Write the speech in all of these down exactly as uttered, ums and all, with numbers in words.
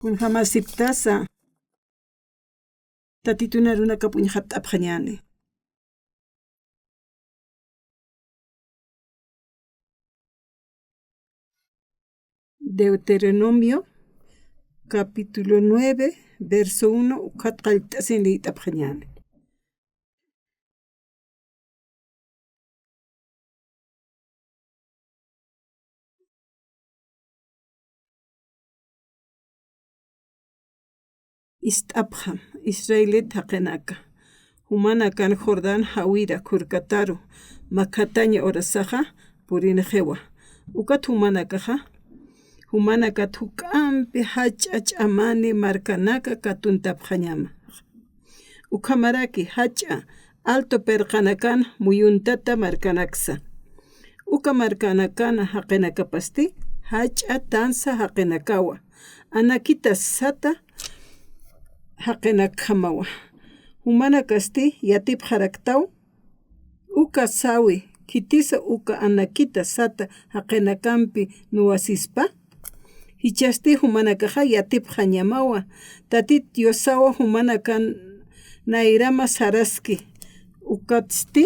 Kunjamasiptasa Tatitun arunakap uñjat'apxañäni. Deuteronomio, capítulo nueve, verso uno, ukat qallt'asin liyt'apxañäni. Ist'apxam, Israelit jaqinaka, jumanakan Jordán jawira khurkataru, makhataña urasaxa purinxiwa. Ukat jumanakaxa, jumanakat juk'ampi jach'a ch'amani markanaka katuntapxañama. Ukhamaraki jach'a alto pirqanakan muyuntata markanaksa. Uka markanakana jaqinakapasti jach'a tansa jaqinakawa. Anakita sata jaqinakjamawa. Jumanakasti yatipxaraktaw uka sawi, khitisa uka anakita sata jaqinakampi nuwasispa. Jichhasti jumanakaxa yatipxañamawa, Tatit Diosawa jumanakan nayrama saraski. Ukatsti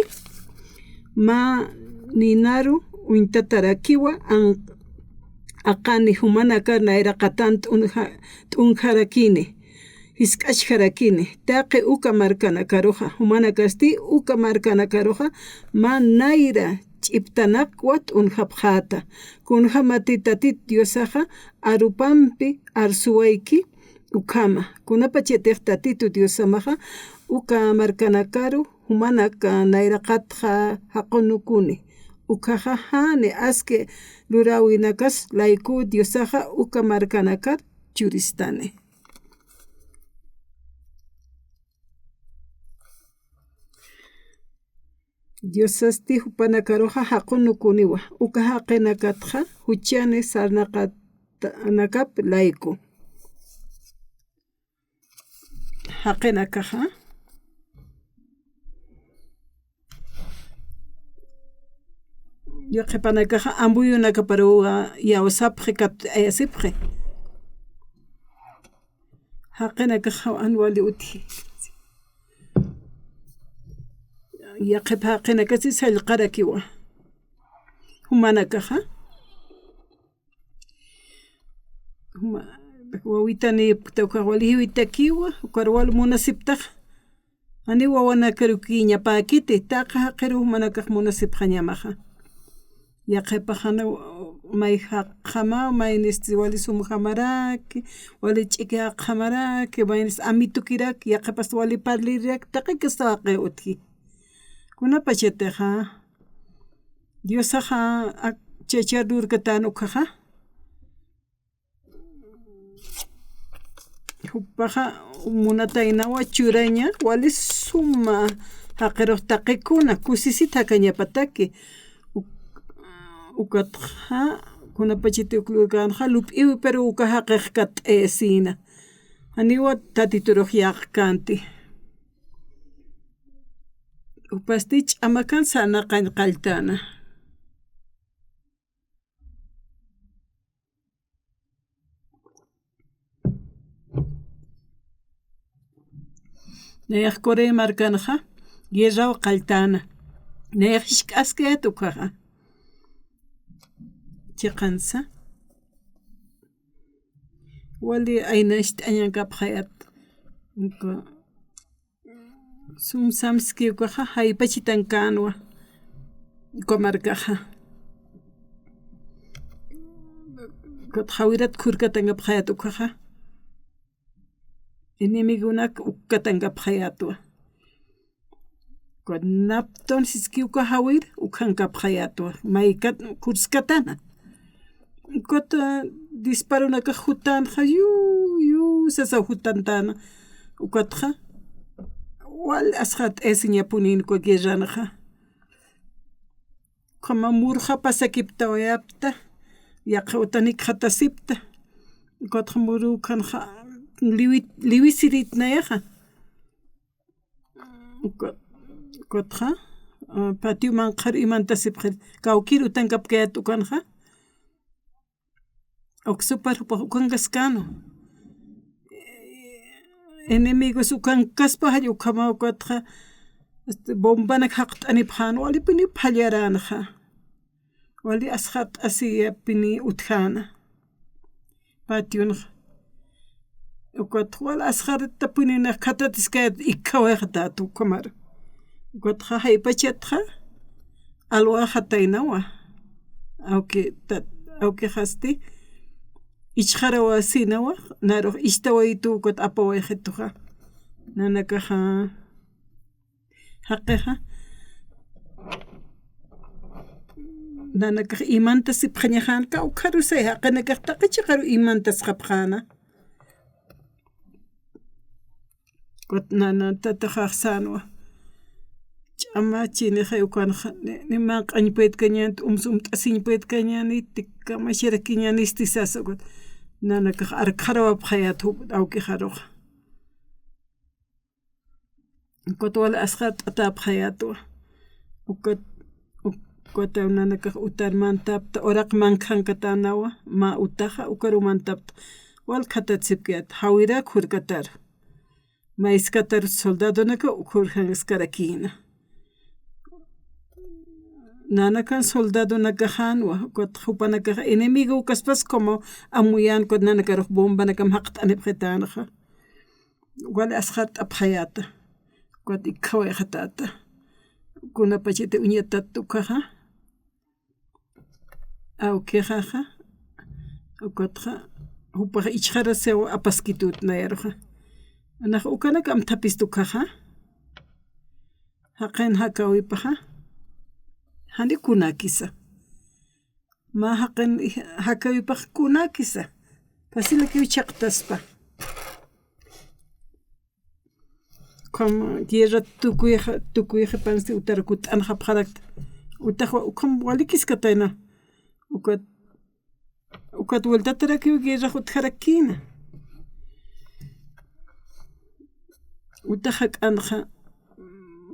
mä ninaru uñtatarakiwa an-, aqani jumanakar nayraqatan t'unja-, t'unjarakini. Jisk'achjarakini, taqi uka markanakaruxa, jumanakasti uka markanakaruxa mä nayra ch'iptanakwa t'unjapxäta. Kunjamati Tatit Diosaxa arupampi arsuwayki ukhama. Kunapachatix Tatitu Diosamaxa uka markanakaru jumanak nayraqatxa jaqunukuni. Ukhaxa jani aski luräwinakas layku Diosaxa uka markanakar churistani. Diosasti jupanakaruxa jaqunukuniwa, uka jaqinakatxa juchani sarnaqatanakap layku. Jaqinakaxa, yaqhipanakaxa ambuyunakaparuwa iyawsapxi, kat'ayasipxi. Jaqinakaxa jan wali utji. Yaqhipa jaqinakasi sallqarakiwa. Jumanakaxa. Juma-, wawitani, ukax wali jiwitakiwa, ukar wal munasiptax. Jani wawanakarukiñapäkiti, taqi jaqiru jumanakax munasipxañamaxa. Yaqhipax jani may jaqjama, maynisti wali sumjamaraki, wali ch'iki jaqjamaraki, maynis amitukiraki, yaqhipas wali parliraki, taqi kasta jaqi utji. Kunapachatixa, Diosaxa ak-, chachar lurkatän ukhaxa. Jupaxa munataynawa churaña, wali suma jaqirux taqikuna, kusisit jakañapataki. Uk-, ukatxa, kunapachati uk lurkänxa, lup'iwi, pero uka jaqix kat'ayasïna. Janiwa Tatiturux yäqkänti. Jupasti ch'amakan sarnaqañ qalltäna. Nayax Corea markanxa guerraw qalltäna. Nayax jisk'askayät ukhaxa. Chiqansa. Wali aynacht'añankapxayät. Uka sum samski ukaxa jaypachitankänwa. Uka markaxa. Ukat jawirat khurkatankapxayät ukhaxa. Enemigonak ukkatankapxayätwa. Ukat naptun siski uka jawir ukhankapxayätwa. Maykat kurskatana. Ukat, eh, disparonakax jutänxa, yu, yu, sasaw jutantäna. Ukatxa, wal asxat'ayasiñapunin uka guerranxa. Ukhama murxa pasakiptawayapta, yaqha utanik jatasipta. Ukatxa muru ukhanxa, liwi-, liwisirit nayaxa. Uka-, ukatxa, ah, patio manqhar imantasipxir, kawkir utankapkayät ukanxa. Uksupar jupax ukankaskänwa. Enemigos ukankaspa jall ukhamaw ukatxa, este, bombanak jaqt'anipxän, walipini phallaränxa. Wali asxart'asiyapini utjäna. Pationxa. Ukat wal asxartapininax khatatiskayät ikkawayxatäta ukhamaru. Ukatxa jaypachatxa, alwäxataynawa. Awki, ta-, awkixasti, ichxarawasïnawa, narux istawayituw ukat apawayxituxa. Nanakaxa. Jaqixa. Nanakax imantasipxañaxän, kawkharusay, jaqinakax taqi chiqaru imantasxapxäna. Ukat nana tataxax sänwa. Ch'ama chinixay ukanxa, ni, ni manq'añpaytkañän, umsumt'asiñpaytkañän, ni tikamaxarakiñän, ni sasa ukat. Nanakax arkxarawapxayät jup awkixaruxa. Ukat wal asxart'atäpxayätwa. Ukat, ukat nanakax utar mantapta, uraq mankhankatanawa, mä utaxa, ukaru mantapta. Wal khatatsipkayät, jawirak jurkatar. Mayskataru soldadonaka, jurjanskarakïna. Nanakan soldadonakaxänwa, ukat jupanakax enemigo ukaspas como amuyän, ukat nanakarux bombanakam jaqt'anipxitänxa. Wali asxart'apxayäta. Ukat ikkhawayxatäta. Kunapachati uñatat ukaxa. Awkixaxa. Ukatxa. Jupaxa ichxarasiw apaskitut nayaruxa. Nax ukanak amthapist ukaxa. Jaqin jakawipaxa. Jani kunakisa. Mä jaqin jakawipax kunakisa. Fácilakiw chhaqtaspa. Ukham guerra tukuyxa, tukuyxipansti utar kut'anxapxarakta. Utaxwa ukham walikiskatayna. Ukat, ukat vueltatarakiw guerrax utjarakïna. Utax jak'anxa,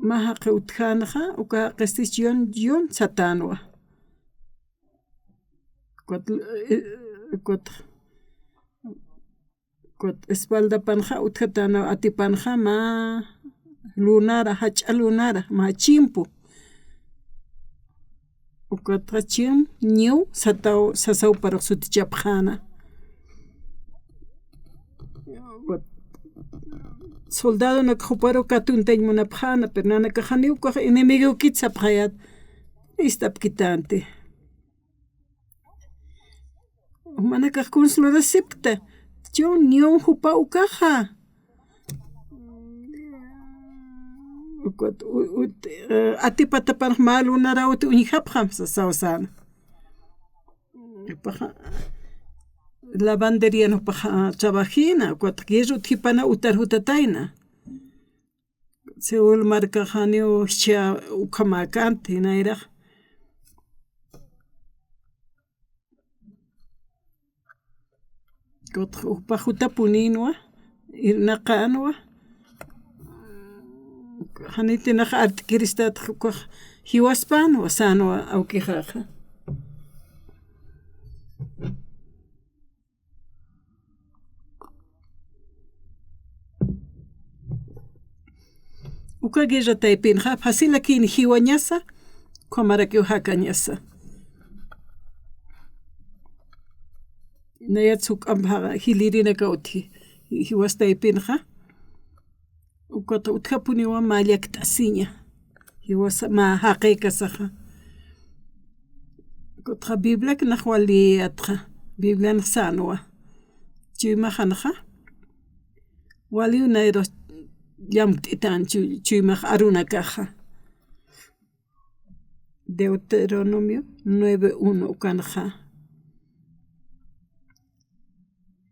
mä jaqi utjänxa, uka jaqistis yun, yun satänwa. Ukat, eh, ukat, ukat espaldapanxa utjatäna, atipanxa mä lunara, jach'a lunara, mä chimpu. Ukatxa chim, ñiw, sataw, sasawparux sutichapxäna. Ukat soldadonak juparu katuntañ munapxäna, pero nanakax janiw ukax enemigokit sapxayät, ist'apkitänti. Jumanakax kuns lurasipkta. Chun, niw jupa ukaxa. Ukat, u-, ut-, eh, atipatapan mä lunarawt uñjapxam, sasaw säna. Jupaxa, lavanderían jupaxa trabajïna, ukat guerra utjipana utar jutatayna. Seúl markaxa janiw jichha ukhamäkänti, nayraq. Ukat jupa jutapunïnwa, irnaqänwa. Janitinax art'kiristätax ukax jiwaspänwa, sänwa awkixaxa. Uka guerra taypinxa, facilakïn jiwañasa, ukhamarakiw jakañasa. Nayat juk'amp jilirinaka utji, jiwas taypinxa. Ukat utjapuniwa mä llakt'asiña. Jiwasa mä jaqïkasaxa. Ukatxa Bibliak nax waliyätxa. Biblian sänwa. Chuymaxanxa. Waliw nayrus llamt'itan chu-, chuymax arunakaxa. Deuteronomio nueve uno ukanxa.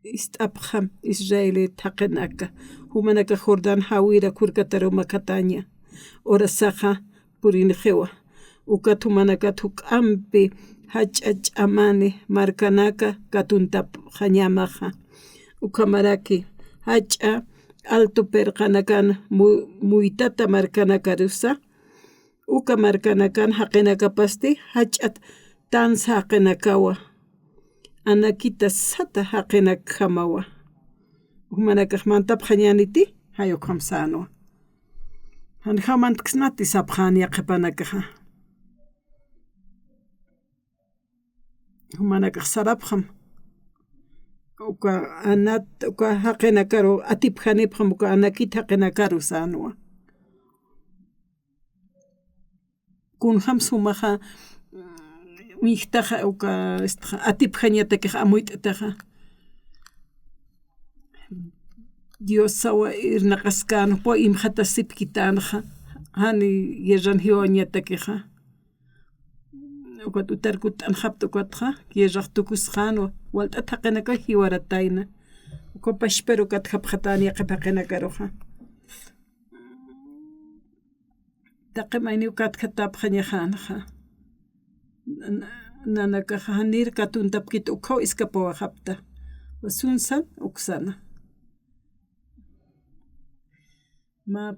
Ist'apxam Israelit jaqinaka, jumanaka Jordán jawira kurkataru makataña, urasaxa purinxiwa, ukat jumanakat juk'ampi jach'a ch'amani markanaka katuntapxañamaxa, ukhamaraki jach'a altu pirqanakan mu-, muytata markanakarusa, uka markanakan jaqinakapasti jach'at tansa jaqinakawa, anakita sata jaqinakjamawa. Jumanakax mantapxañäniti, jay ukham sänwa. Janjaw mantksnati sapxän yaqhipanakaxa. Jumanakax sarapxam. Uka anat, uka jaqinakaru atipjanipxam, uka anakit jaqinakaru sänwa. Kunjams jumaxa, mm, uñjtaxa, uka, este, atipjañatakixa amuyt'taxa. Diosawa irnaqaskän, jupaw imxatasipkitänxa, jani guerran jiwawañatakixa. Ukat utar kutt'anxapta ukatxa, guerrax tukusxänwa, walt'at jaqinakaw jiwaratayna. Uka pachparu katjapxatän yaqhip jaqinakaruxa. Taqi mayniw katjatäpxañaxänxa. Na-, nanakaxa janir katuntapkit ukhaw iskapawayapxta. Sunsan uksana. Mä,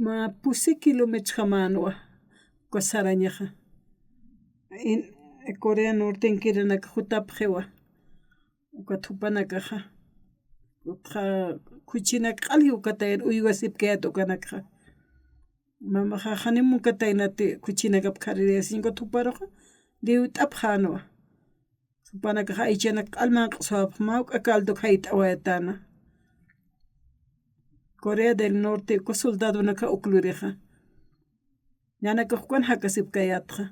mä pusi kilometrojamänwa uka sarañaxa. In, Corea Nortenkirinak jutapxiwa. Ukat jupanakaxa. Utxa khuchinak q'al jiwkatayan uywasipkayät ukanakxa. Mamaxa janim munkataynati khuchinakap khaririyasin, ukat juparuxa liwt'apxänwa. Jupanakaxa aychanak q'al manq'swapxi, mä juk'a caldok jayt'awayatana. Corea del Norte uka soldadonakax uk lurixa. Nanakax ukan jakasipkayätxa.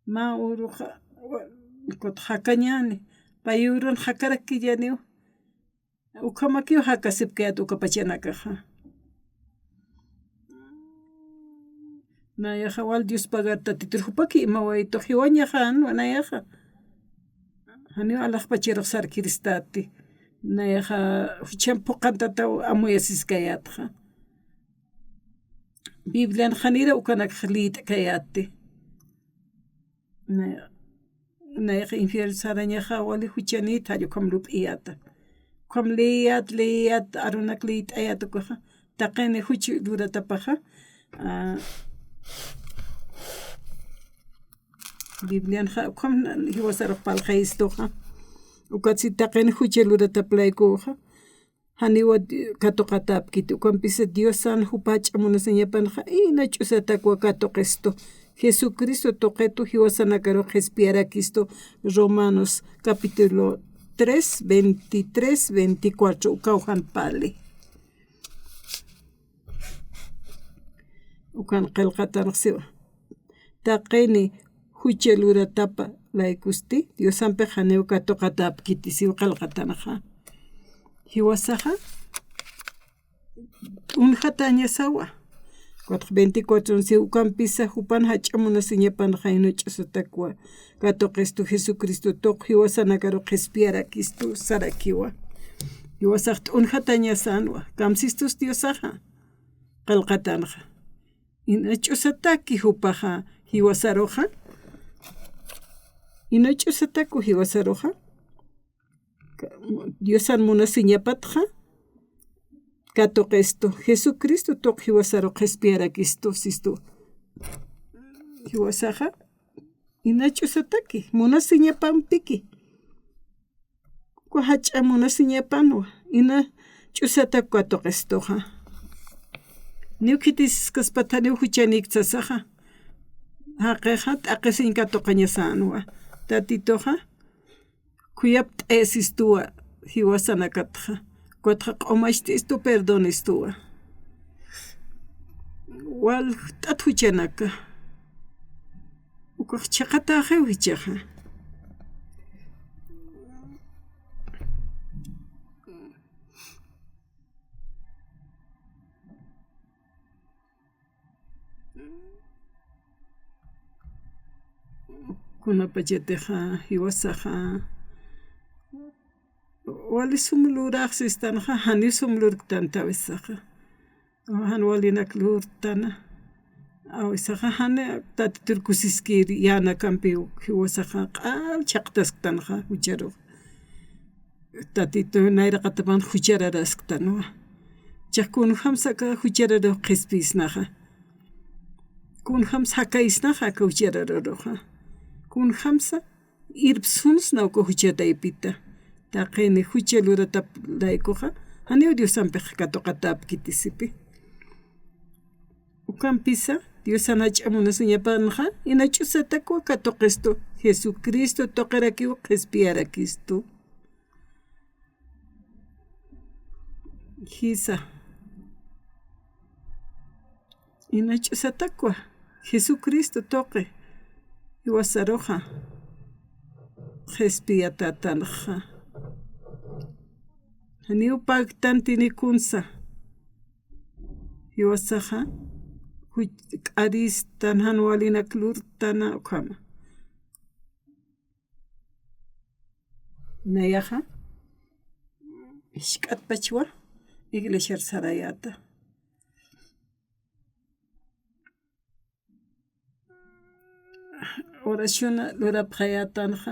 Mä uruxa, wa-, ukat jakañäni. Pay urun jakarakkillaniw. Ukhamakiw jakasipkayät uka pachanakaxa. Nayaxa wal Dios pagar Tatitur jupaki imawaytux jiwañaxänwa nayaxa. Janiw alaxpacharux sarkiristati. Nayaxa juchan phuqantataw amuyasiskayätxa. Biblian janira ukanakxa liyt'kayäti. Na-, nayaxa infierno sarañaxa wali juchanït, jall ukham lup'iyäta. Ukham liyät, liyät, arunak liyt'ayät ukaxa. Taqini juch luratapaxa. Ah, Biblianxa ukham jiwasarux parlxayistuxa. Ukatsti taqini juch luratap laykuxa. Janiwa di-, katuqatäpkiti, ukampisa Diosan jupa jach'a munasiñapanxa ina ch'usatakwa katuqistu. Jesucristo tuqitu jiwasanakarux qhispiyarakistu, Romanos capítulo tres, veintitrés, veinticuatro, ukaw jan parli. Ukan qillqatanx siwa. Taqini jucha luratapa laykusti, Diosampix janiw katuqatäpkiti siw qillqatanxa. Jiwasaxa t'unjatañasawa. Cuatro veinticuatro siw, ukampisa jupan jach'a munasiñapanxa ina ch'usatakwa katuqistu, Jesucristo tuq jiwasanakaru qhispiyarakistu sarakiwa. Jiwasax t'unjatañasänwa, kamsistus Diosaxa. Qillqatanxa. Ina ch'usataki jupaxa jiwasaruxa. Ina ch'usataku jiwasaruxa. Ka-, Diosan munasiñapatxa. Katuqistu. Jesucristo tuq jiwasaru qhispiyarakistu sistu. Jiwasaxa. Ina ch'usataki, munasiñapampiki. Uka jach'a munasiñapanwa, ina ch'usatak katuqistuxa. Niw khitisiskaspat janiw juchanik sasaxa. Jaqixa t'aqhisiñ katuqañasänwa. Tatituxa, khuyapt'ayasistuwa jiwasanakatxa. Ukatxa q'umacht'istu, perdonistuwa. Walt'at juchanaka. Ukax chhaqatäxiw jichhaxa. Kunapachatixa jiwasaxa wali sum lurax sistanxa, janiw sum lurktanti awisaxa. Jan walinak lurktana. Awisaxa jani Tatitur kusiskir yänakampiw jiwasaxa q'al chhaqtasktanxa jucharux. Tatitu nayraqatapan juchararasktanwa. Chiqa kunjamsa aka juchararux qhispiyisnaxa. Kunjamsa jakayisnaxa aka jucharararuxa. Kunjamsa irpsunsna uka jucha taypita. Taqini jucha luratap laykuxa, janiw Diosampix katuqatäpkiti sipi. Ukampisa, Diosan jach'a munasiñapanxa, ina ch'usatakwa katuqistu, Jesucristo tuqirakiw qhispiyarakistu. Jisa. Ina ch'usatakwa, Jesucristo tuqi, jiwasaruxa, qhispiyatätanxa. Janiw paktanti ni kunsa. Jiwasaxa, juch-, k'aristan jan walinak lurtana ukhama. Nayaxa, jisk'atpachwa, iglesiar sarayäta. Oración lurapxayätanxa,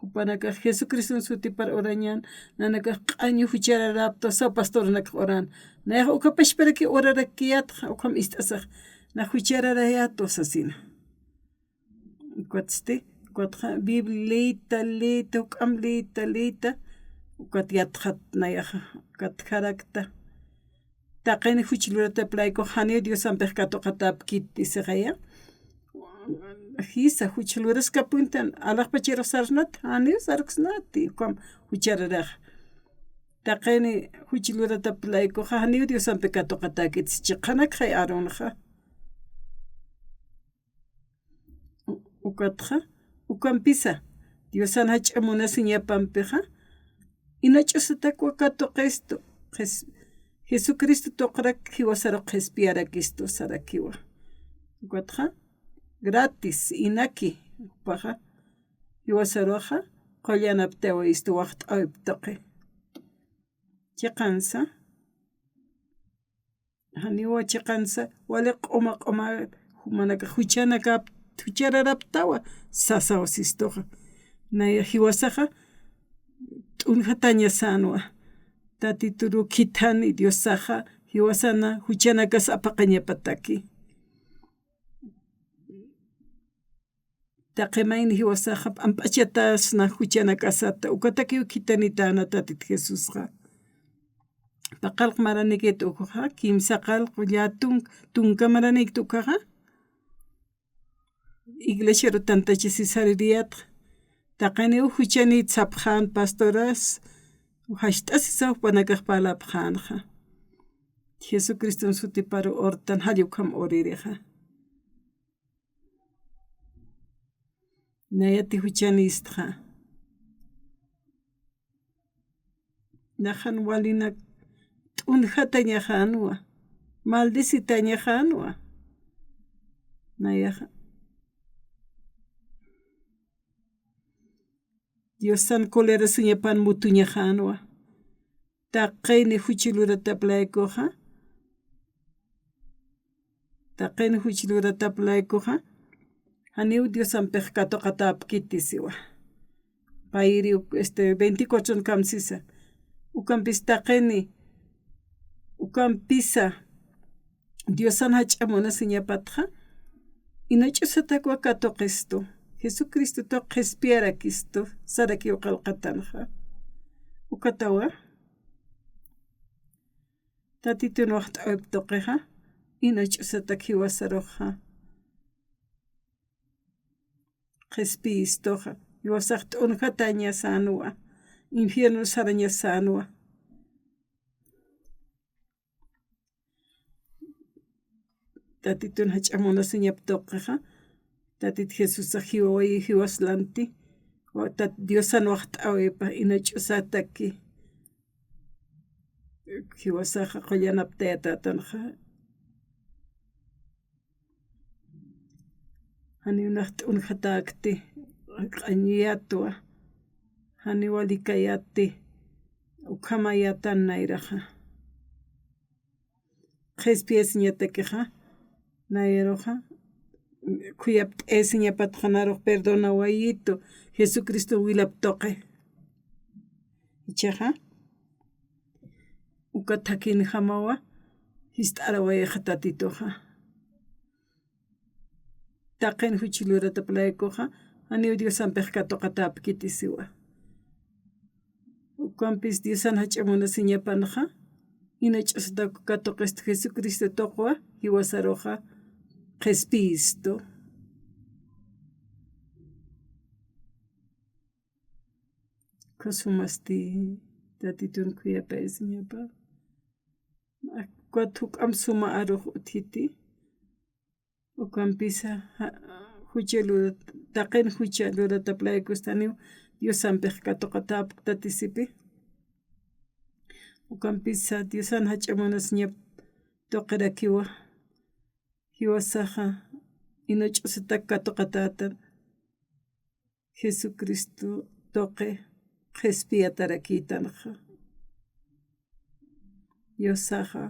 jupanakax Jesucriston sutipar urañän, nanakax q'añu juchararäpta, saw pastornakax uran. Nayax uka pachparaki urarakiyätxa, ukham ist'asax, na juchararayätwa sasina. Ukatsti, ukatxa, Biblia liyta, liyta, juk'amp liyta, liyta, ukat yatxat nayaxa, ukat jarakta. Taqini juch luratap layku janiw Diosampix katuqatäpkiti sixaya. Jisa, juch luraskapuntan, alaxpachirux sarsnat, janiw sarksnati, ukham juchararax. Taqini juch luratap laykuxa, janiw Diosampix katuqatäkiti, chiqanakxay arunxa. U-, ukatxa, ukampisa, Diosan jach'a munasiñapampixa, ina ch'usatakwa katuqistu, Jes-, Jesucristo tuqirak jiwasaru qhispiyarakistu sarakiwa. Ukatxa, gratis, inaki, jupaxa, jiwasaruxa, qullanapt'awistu waxt'awip tuqi. Chiqansa, janiwa chiqansa, wali q'uma q'uma, jumanaka juchanakap-, juchararaptawa, sasaw sistuxa. Naya jiwasaxa, t'unjatañasänwa. Tatituru khithani Diosaxa, jiwasana juchanakas apaqañapataki. Taqi mayni jiwasaxa p'amp'achatasna juchanakasata, ukatakiw khithanitäna Tatit Jesusxa. Paqallq maranikit ukxa, kimsa qallq llätunk, tunka maranikit ukxa, iglesiaru tantachasi saririyätxa. Taqiniw juchanït sapxän pastoras, jacht'asisaw jupanakax parlapxänxa. Jesucriston sutiparu urtan, jall ukham uririxa. Nayati juchanïstxa. Naxan walinak t'unjatañaxänwa, maldecitañaxänwa. Nayaxa. Diosan colerasiñapan mutuñaxänwa. Taqini juch luratap laykuxa. Taqini juch luratap laykuxa. Janiw Diosampix katuqatäpkiti siwa. Payri, este, veinticuatro kamsisa. Ukampis taqini. Ukampisa. Diosan jach'a munasiñapatxa, ina ch'usatakwa katuqistu, Jesucristo tuqi qhispiyarakistu, sarakiw qillqatanxa. Ukatawa, Tatitun waxt'awip tuqixa, ina ch'usatak jiwasaruxa. Qhispiyistuxa, jiwasax t'unjatañasänwa, infierno sarañasänwa. Tatitun jach'a munasiñap tuqixa, Tatit Jesusax jiwawayi jiwas lanti, wa-, Tat-, Diosan waxt'äwipa, ina ch'usataki, jiwasaxa qullanaptayätätanxa. Janiw nax t'unjatäkti, q'añuyätwa, janiw walikayäti, ukhamayätan nayraxa. Qhispiyasiñatakixa, nayruxa, khuyapt'ayasiñapatxa narux perdonawayitu, Jesucristo wilap tuqi. Jichhaxa, uka thakhinjamawa, jist'arawayixa Tatituxa. Taqin juch luratap laykuxa, janiw Diosampix katuqatäpkiti siwa. Ukampis Diosan jach'a munasiñapanxa, ina ch'usatakiw katuqistu Jesucristo tuqwa, jiwasaruxa qhispiyistu. Uka sumasti Tatitun khuyapayasiñapa. Ukat juk'amp suma arux utjiti. Ukampisa, ja-, jucha lurata, taqin jucha luratap laykus janiw Diosampix katuqatäpkta tatisipi. Ukampisa Diosan jach'a munasiñap tuqirakiwa, jiwasaxa ina ch'usatak katuqatätan. Jesucristo tuqi qhispiyatarakïtanxa. Diosaxa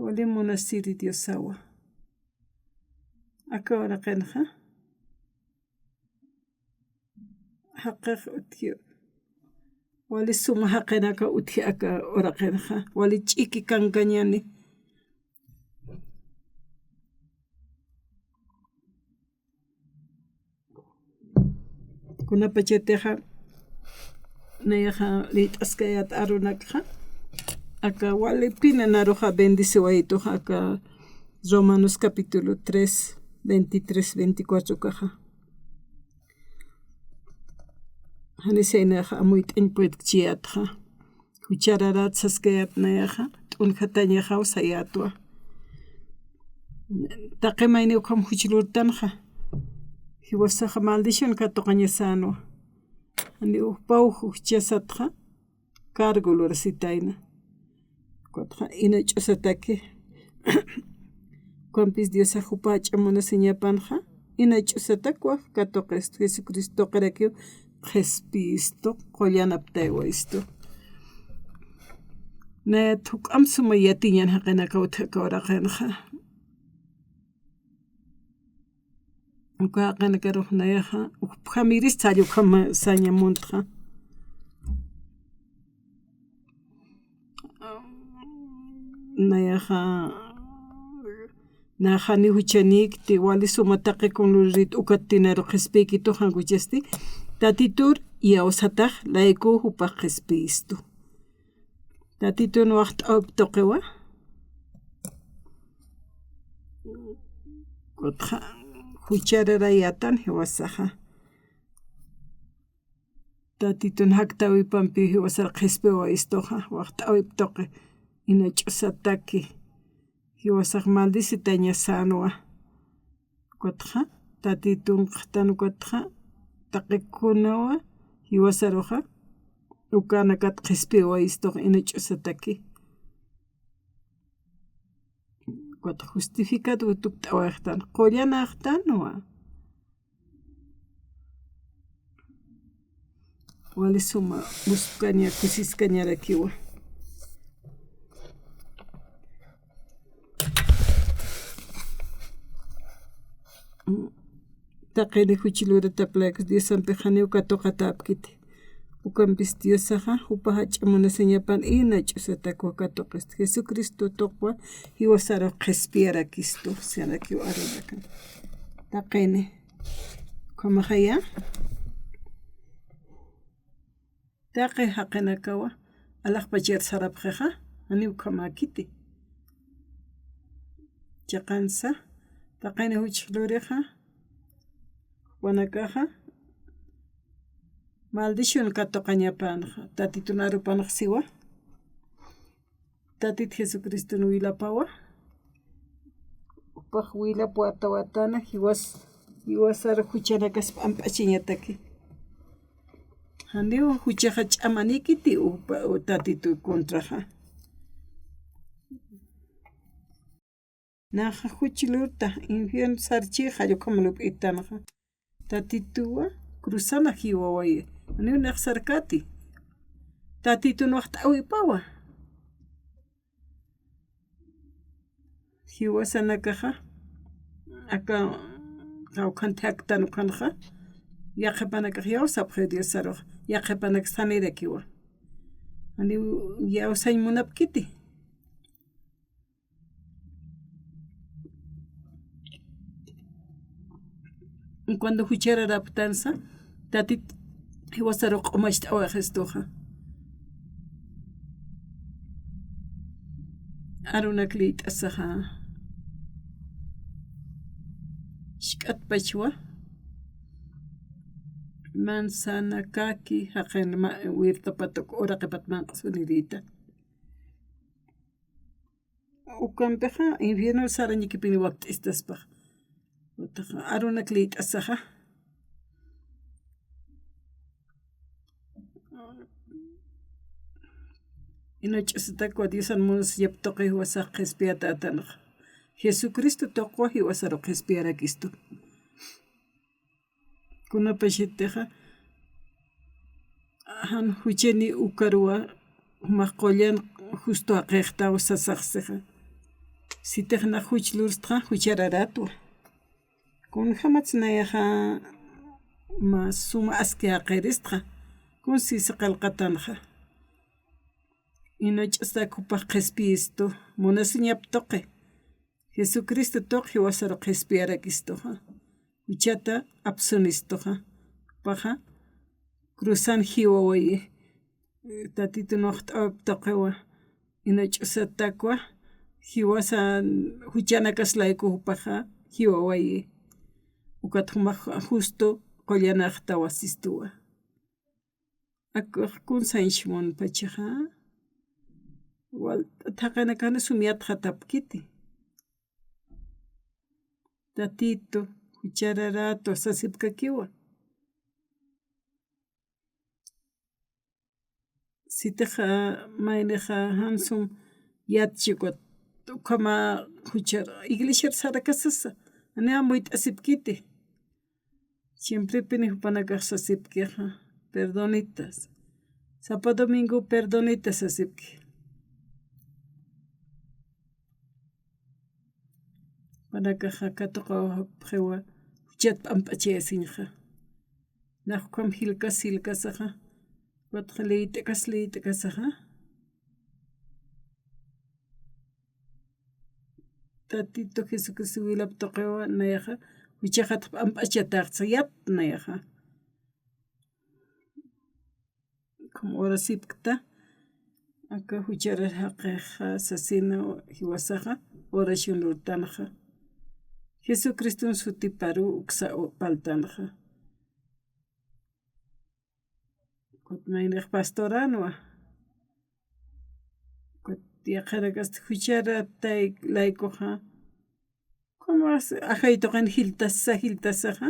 wali munasiri Diosawa. Aka uraqinxa jaqix utji, wali suma jaqinaka utji aka uraqinxa, wali ch'iki kankañäni. Kunapachatixa nayaxa liyt'askayät arunakxa, aka walipina naruxa bendeciwayituxa aka Romanos capítulo tres, veintitrés, veinticuatro kaxa. Janis jaynaxa amuyt'añ puedkchiyätxa. Juchararat saskayät nayaxa, t'unjatañaxaw sayätwa. Taqi mayni ukham juch lurtanxa, jiwasaxa maldición katuqañasänwa. Jani jupaw juchasatxa, cargo lurasitayna. Ukatxa ina ch'usataki. Ukampis Diosax jupa jach'a munasiñapanxa, ina ch'usatakwa katuqistu, Jesucristo tuqirakiw qhispiyistu, qullan aptaywayistu. Nayat juk'amp suma yatiñan jaqinaka utji aka uraqinxa. Uka jaqinakarux nayaxa, ukhamïrista ukham saña muntxa. Nayaxa, naxa ni juchanïkti, wali suma taqi kun lurit ukat tinaru qhispiyki tuqan juchasti, Tatitur iyawsatax layku jupax qhispiyistu. Tatitun waxt'awip tuqiwa. Ukatxa juchararayätan jiwasaxa. Tatitun jaktäwipampiw jiwasar qhispiwayistuxa, waxt'awip tuqi, ina ch'usataki, jiwasax maldicitañasänwa. Ukatxa, Tatitun qhatan ukatxa, taqi kunawa, jiwasaruxa, ukanakat qhispiwayistux ina ch'usataki. Ukatxa justificat utukt'awayxtan, qullanäxtanwa. Wali suma muspkaña, kusiskañarakiwa. Taqini juch luratap laykus Diosampix janiw katuqatäpkiti. Ukampis Diosaxa, jupa jach'a munasiñapan ina ch'usatakwa katuqistu. Jesucristo tuqwa jiwasarux qhispiyarakistu, sarakiw arunakan. Taqini. Ukhamaxaya. Taqi jaqinakawa, alaxpachar sarapxixa, janiw ukhamäkiti. Chiqansa, taqini juch lurixa, jupanakaxa, maldición katuqañapanxa, Tatitun arupanx siwa. Tatit Jesucriston wilapawa, jupax wilap wata watana, jiwas, jiwasar juchanakas p'amp'achiñataki. Janiw juchaxa ch'amanikiti jupa, Tatitu contraxa. Naxa juch lurta, infierno sarchi, jall ukham lup'itanxa. Tatituwa cruzana jiwawayi. Janiw nax sarkati. Tatitun waxt'awipawa. Jiwasanakaxa, aka, kawkhan thaktan ukhanxa, yaqhipanakax iyawsapxi Diosarux, yaqhipanak sanirakiwa. Janiw iyawsañ munapkiti. Cuando juchararapktansa, Tatit jiwasaru q'umacht'awayistuxa. Arunak liyt'asaxa. Jisk'atpachwa. Manzana, kaki, jaqin ma-, huertapat uk uraqipata manq'asunirïta. Ukampixa infierno sarañakipini wakt'istaspax. Utaq arunak liyt'asaxa. Ina ch'usatakwa Diosan munasiñap tuqi jiwasax qhispiyatätanxa. Jesucristo tuqwa jiwasaru qhispiyarakistu. Kunapachatixa, jan juchani ukaruwa, jumax qullan justo jaqixtaw sasaxsixa. Sitix nax juch lurstxa, juchararätwa. Kunjamatsa nayaxa mä suma aski jaqiristxa, kuns sisa qillqatanxa. Ina ch'usatak jupax qhispiyistu, munasiñap tuqi. Jesucristo tuq jiwasaru qhispiyarakistuxa. Juchata apsunistuxa. Jupaxa cruzan jiwawayi. Tatitun waqt'awip tuqiwa. Ina ch'usatakwa. Jiwasa juchanakas layku jupaxa jiwawayi. Ukat jumax justo qullanäxtawa sistuwa. Akux kunsañch munpachaxa. Walt'at jaqinakana sum yatxatapkiti. Tatitu, juchararätwa sasipkakiwa. Sitixa, maynixa, jan sum yatchikut, ukhama juchar, iglesiar sarakasasa, janiw amuyt'asipkiti. Siemprepini jupanakax sasipkixa, perdonitas. Sapa domingo perdonitas sasipki. Jupanakaxa katuqapxiwa, juchat p'amp'achayasiñxa. Nax ukham jilkas jilkasaxa, ukatxa liyt'akas liyt'akasaxa. Tatitu Jesucristo wilap tuqiwa, nayaxa, juchaxatx p'amp'achatäxsa yat, nayaxa. Como orasipkta, aka jucharar jaqixa sasina jiwasaxa, oración lurtanxa. Jesucriston sutiparu uksa u-, parltanxa. Ukat maynix pastoranwa. Ukat yaqhirakasti jucharatay laykuxa. Como as-, ajay tuqin jiltasa, jiltasaxa.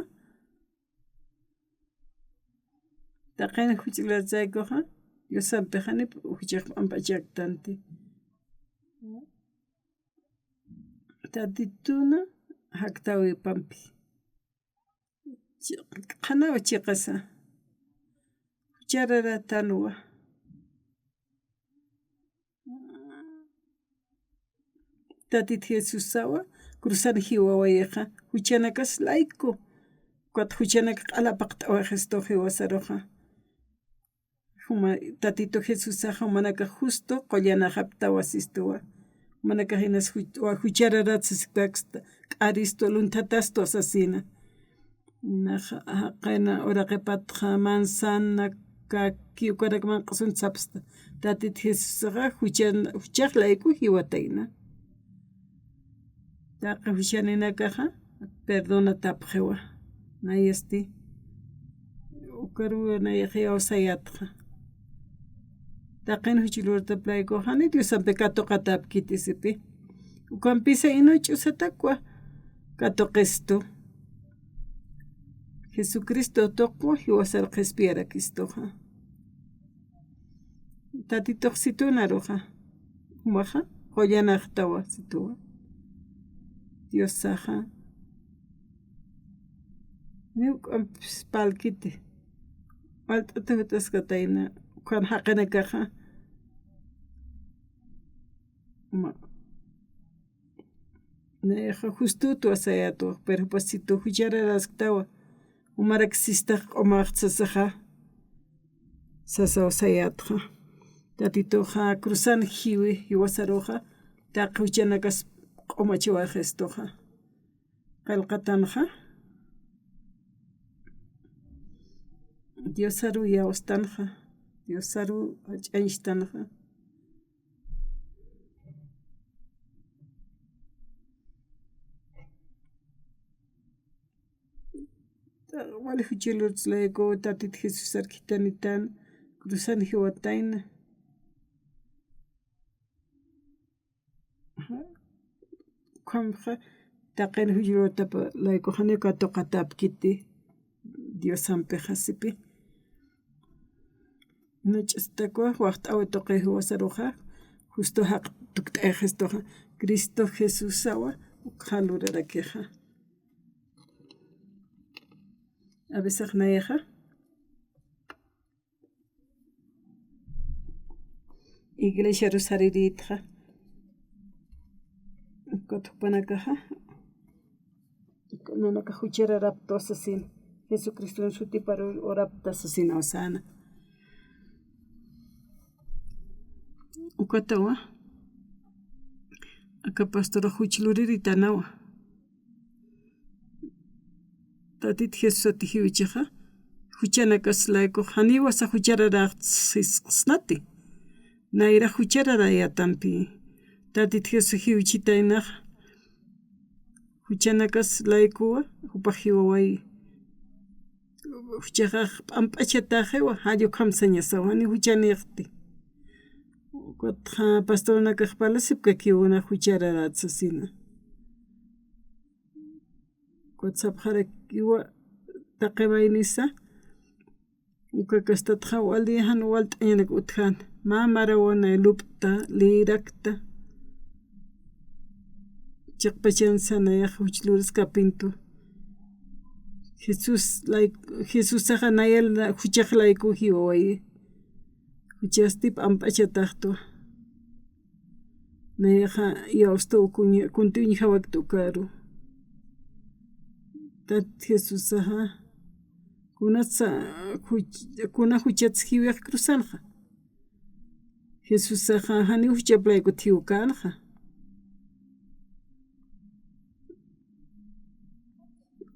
Taqin juch luratsaykuxa, Diosampixa ni juchax p'amp'achaktanti. Tatituna jaktäwipampi. Chi-, qhanaw chiqasa. Juchararatanwa. Tatit Jesusawa, cruzan jiwawayixa, juchanakas layku. Ukat juchanak q'alapaqt'awaxistu jiwasaruxa. Juma, Tatitu Jesusaxa, jumanakax justo qullanäxaptawa sistuwa. Jumanakax inas juch-, wa juchararat sasipkaksta, k'aristu, lunthatastwa sasina. Nax jaqina uraqipatxa manzana, kaki, ukanak manq'asun sapxsta. Tatit Jesusaxa juchan-, juchax layku jiwatayna. Taqi juchaninakaxa perdonatapxiwa. Nayasti. Ukaruw nayax iyawsayätxa. Taqin juch lurtap laykuxa jani Diosampi katuqatäpkiti sipi. Ukampisa ina ch'usatakwa katuqistu. Jesucristo tuqwa jiwasar qhispiyarakistuxa. Tatitux situnaruxa. Jumaxa qullanäxtawa situwa. Diosaxa. Niw k'ampis parlkiti. Walt'ata jut'askatayna. Ukan jaqinakaxa. Ma. Nayaxa justutwa sayätwa, pero pues situ juchararasktawa, jumarak sistax q'umaxt sasaxa, sasaw sayätxa. Tatituxa cruzan jiwi, jiwasaruxa, taqi juchanakas q'umachawayxistuxa. Qillqatanxa. Diosaru iyawstanxa, Diosaru jach'añstanxa. Wali juchilurts layku Tatit Jesusar khithanitan cruzan jiwatayna. Ukhamaxa taqin juchilurtap layku janiw katuqatäpkiti Diosampixa sipi. Nach'astakwa waxt'awi tuqi jiwasaruxa, justo jaq tukt'ayixistuxa, Cristo Jesusawa ukxa lurarakixa. A veces nayaxa iglesiaru sariritxa, ukat jupanakaxa nanakax juchararapta sasin, Jesucriston sutiparu orapta sasinaw säna. Ukatawa aka pastorax juch luriritanawa. Tatit Jesusat jiwchixa, juchanakas layku janiwasa juchararaxsisnati. Nayra juchararayatampi. Tatit Jesús jiwchitaynaxa, juchanakas laykuwa jupax jiwawayi. Juchaxax p'amp'achataxiwa, jall ukham sañasawa, janiw juchanïxti. Ukatxa pastornakax parlasipkakiwa juchararatsasina. Ukat sapxarakiwa taqi maynisa, uka kastatxa wali jan walt'añanak utjän, mä marawanay lup'ta, lïrakta, chiqpachansa nayax juch luraskapintu. Jesús lay-, Jesusaxa nayal juchax layku jiwawayi. Juchasti p'amp'achataxtwa. Nayaxa iyawsta uñjawakta ukaru. Tat Jesusaxa kunatsa juch-, kuna juchats jiwix cruzanxa. Jesusaxa janiw juchap laykut jiwkänxa.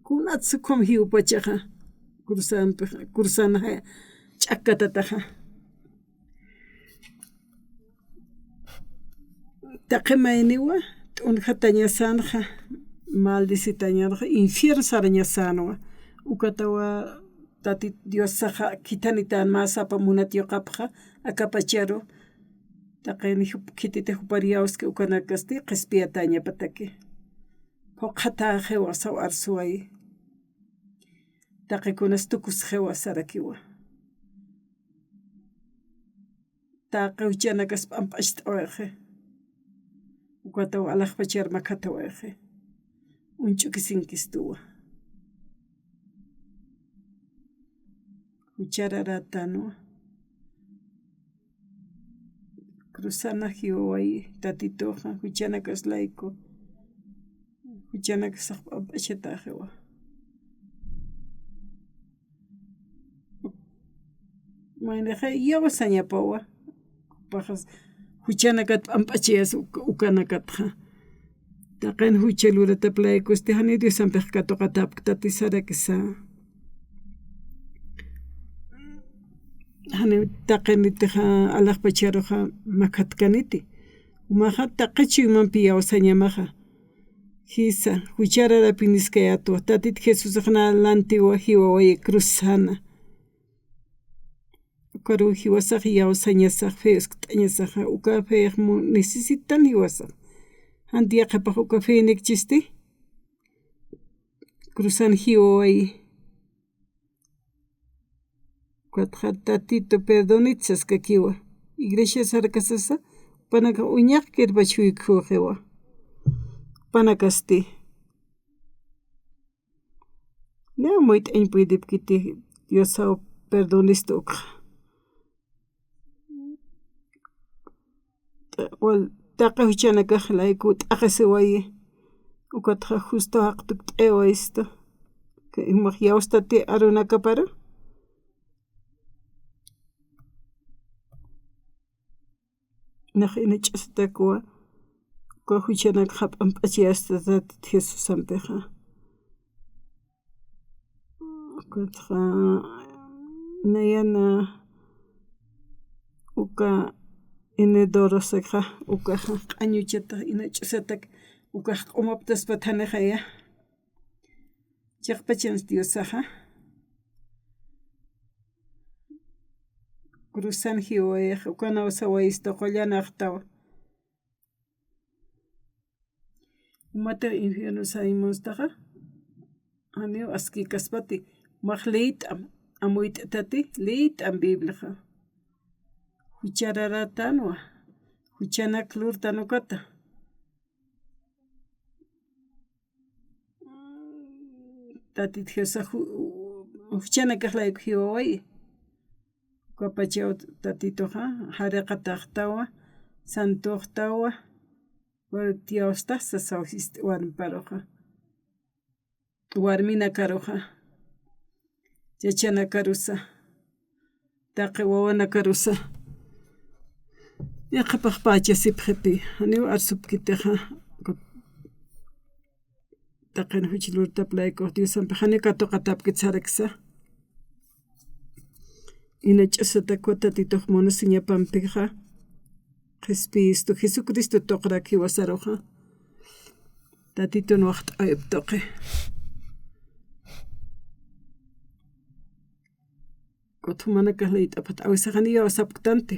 Kunatsa ukham jiwpachaxa, cruzanpixa, cruzanxa ch'akkatataxa. Taqi mayniwa t'unjatañasänxa, maldicitañänxa, infierno sarañasänwa. Ukatawa Tatit Diosaxa khithanitän mä sapa munat yuqapxa, akapacharu taqin jup khititi jupar iyawski ukanakasti qhispiyatäñapataki. Phuqhatäxiwa saw arsuwayi. Taqi kunas tukusxiwa sarakiwa. Taqi juchanakas p'amp'acht'awayxi. Ukataw alaxpachar makhatawayxi. Uñch'ukisinkistuwa. Juchararätänwa. Cruzana jiwawayi Tatituxa, juchanakas layku. Juchanakasax p'amp'achatäxiwa. Maynixa iyawsañapawa. Jupaxas juchanakat p'amp'achayas uk-, ukanakatxa. Taqin jucha luratap laykusti janiw Diosampix katuqatäpktati sarakisa. Janiw taqinitixa alaxpacharuxa makhatkaniti. Jumaxa taqi chuymampi iyawsañamaxa. Jisa, juchararapiniskayätwa, Tatit Jesusax na lantiwa jiwawayi cruzana. Ukaru jiwasax iyawsañasax, fe uskt'añasaxa, uka fex mu-, necesitan jiwasax. Janti yaqhipax uka fenikchisti, cruzan jiwawayi. Ukatxa Tatitu perdonit saskakiwa. Iglesia sarkasasa, jupanakax uñaq kirpach juykhuxiwa. Jupanakasti. Niya muyt'añ puydipkiti Diosaw perdonista ukxa. Wal taqi juchanakax layku t'aqisiwayi. Ukatxa justo jaqtukt'ayiwayistu. Jumax iyawstati arunakaparu. Nax inach'asatakuwa, uka juchanakxa p'amp'achayasta Tatit Jesusampixa. Ukatxa, Nayana uka inedorosixa, ukaxa q'añuchatax, ina ch'usatak, ukax q'umaptaspat janixaya. Chiqpachans Diosaxa. Cruzan jiwayax, ukanaw sawayistu qullanaqtawa. Umataw infierno saymunstaxa, janiw askikaspati, max liyt'am, amuyt'atati, liyt'am Bibliaxa. Juchararatanwa, juchanak lurtan ukata. Tatit Jesusa ju-, juchanakax layku jiwawayi. Ukapachaw Tatituxa, jariqataxtawa, santuxtawa, Wartiyawstasa sawsist warmparuxa. Warminakaruxa. Yachanakarusa. Taqi wawanakarusa. Yaqhipax pachasipxipi. Janiw arsupkitixa. Taqin juch lurtap layku Diosampi jani katuqatapkit saraksa. Ina ch'usatakwa Tatitux munasiñapampixa, qhispiyistu Jesucristo tuqrak jiwasaruxa. Tatitun waxt'awip tuqi. Kuthumanakax liyt'apat awisaxani iyawsapktanti.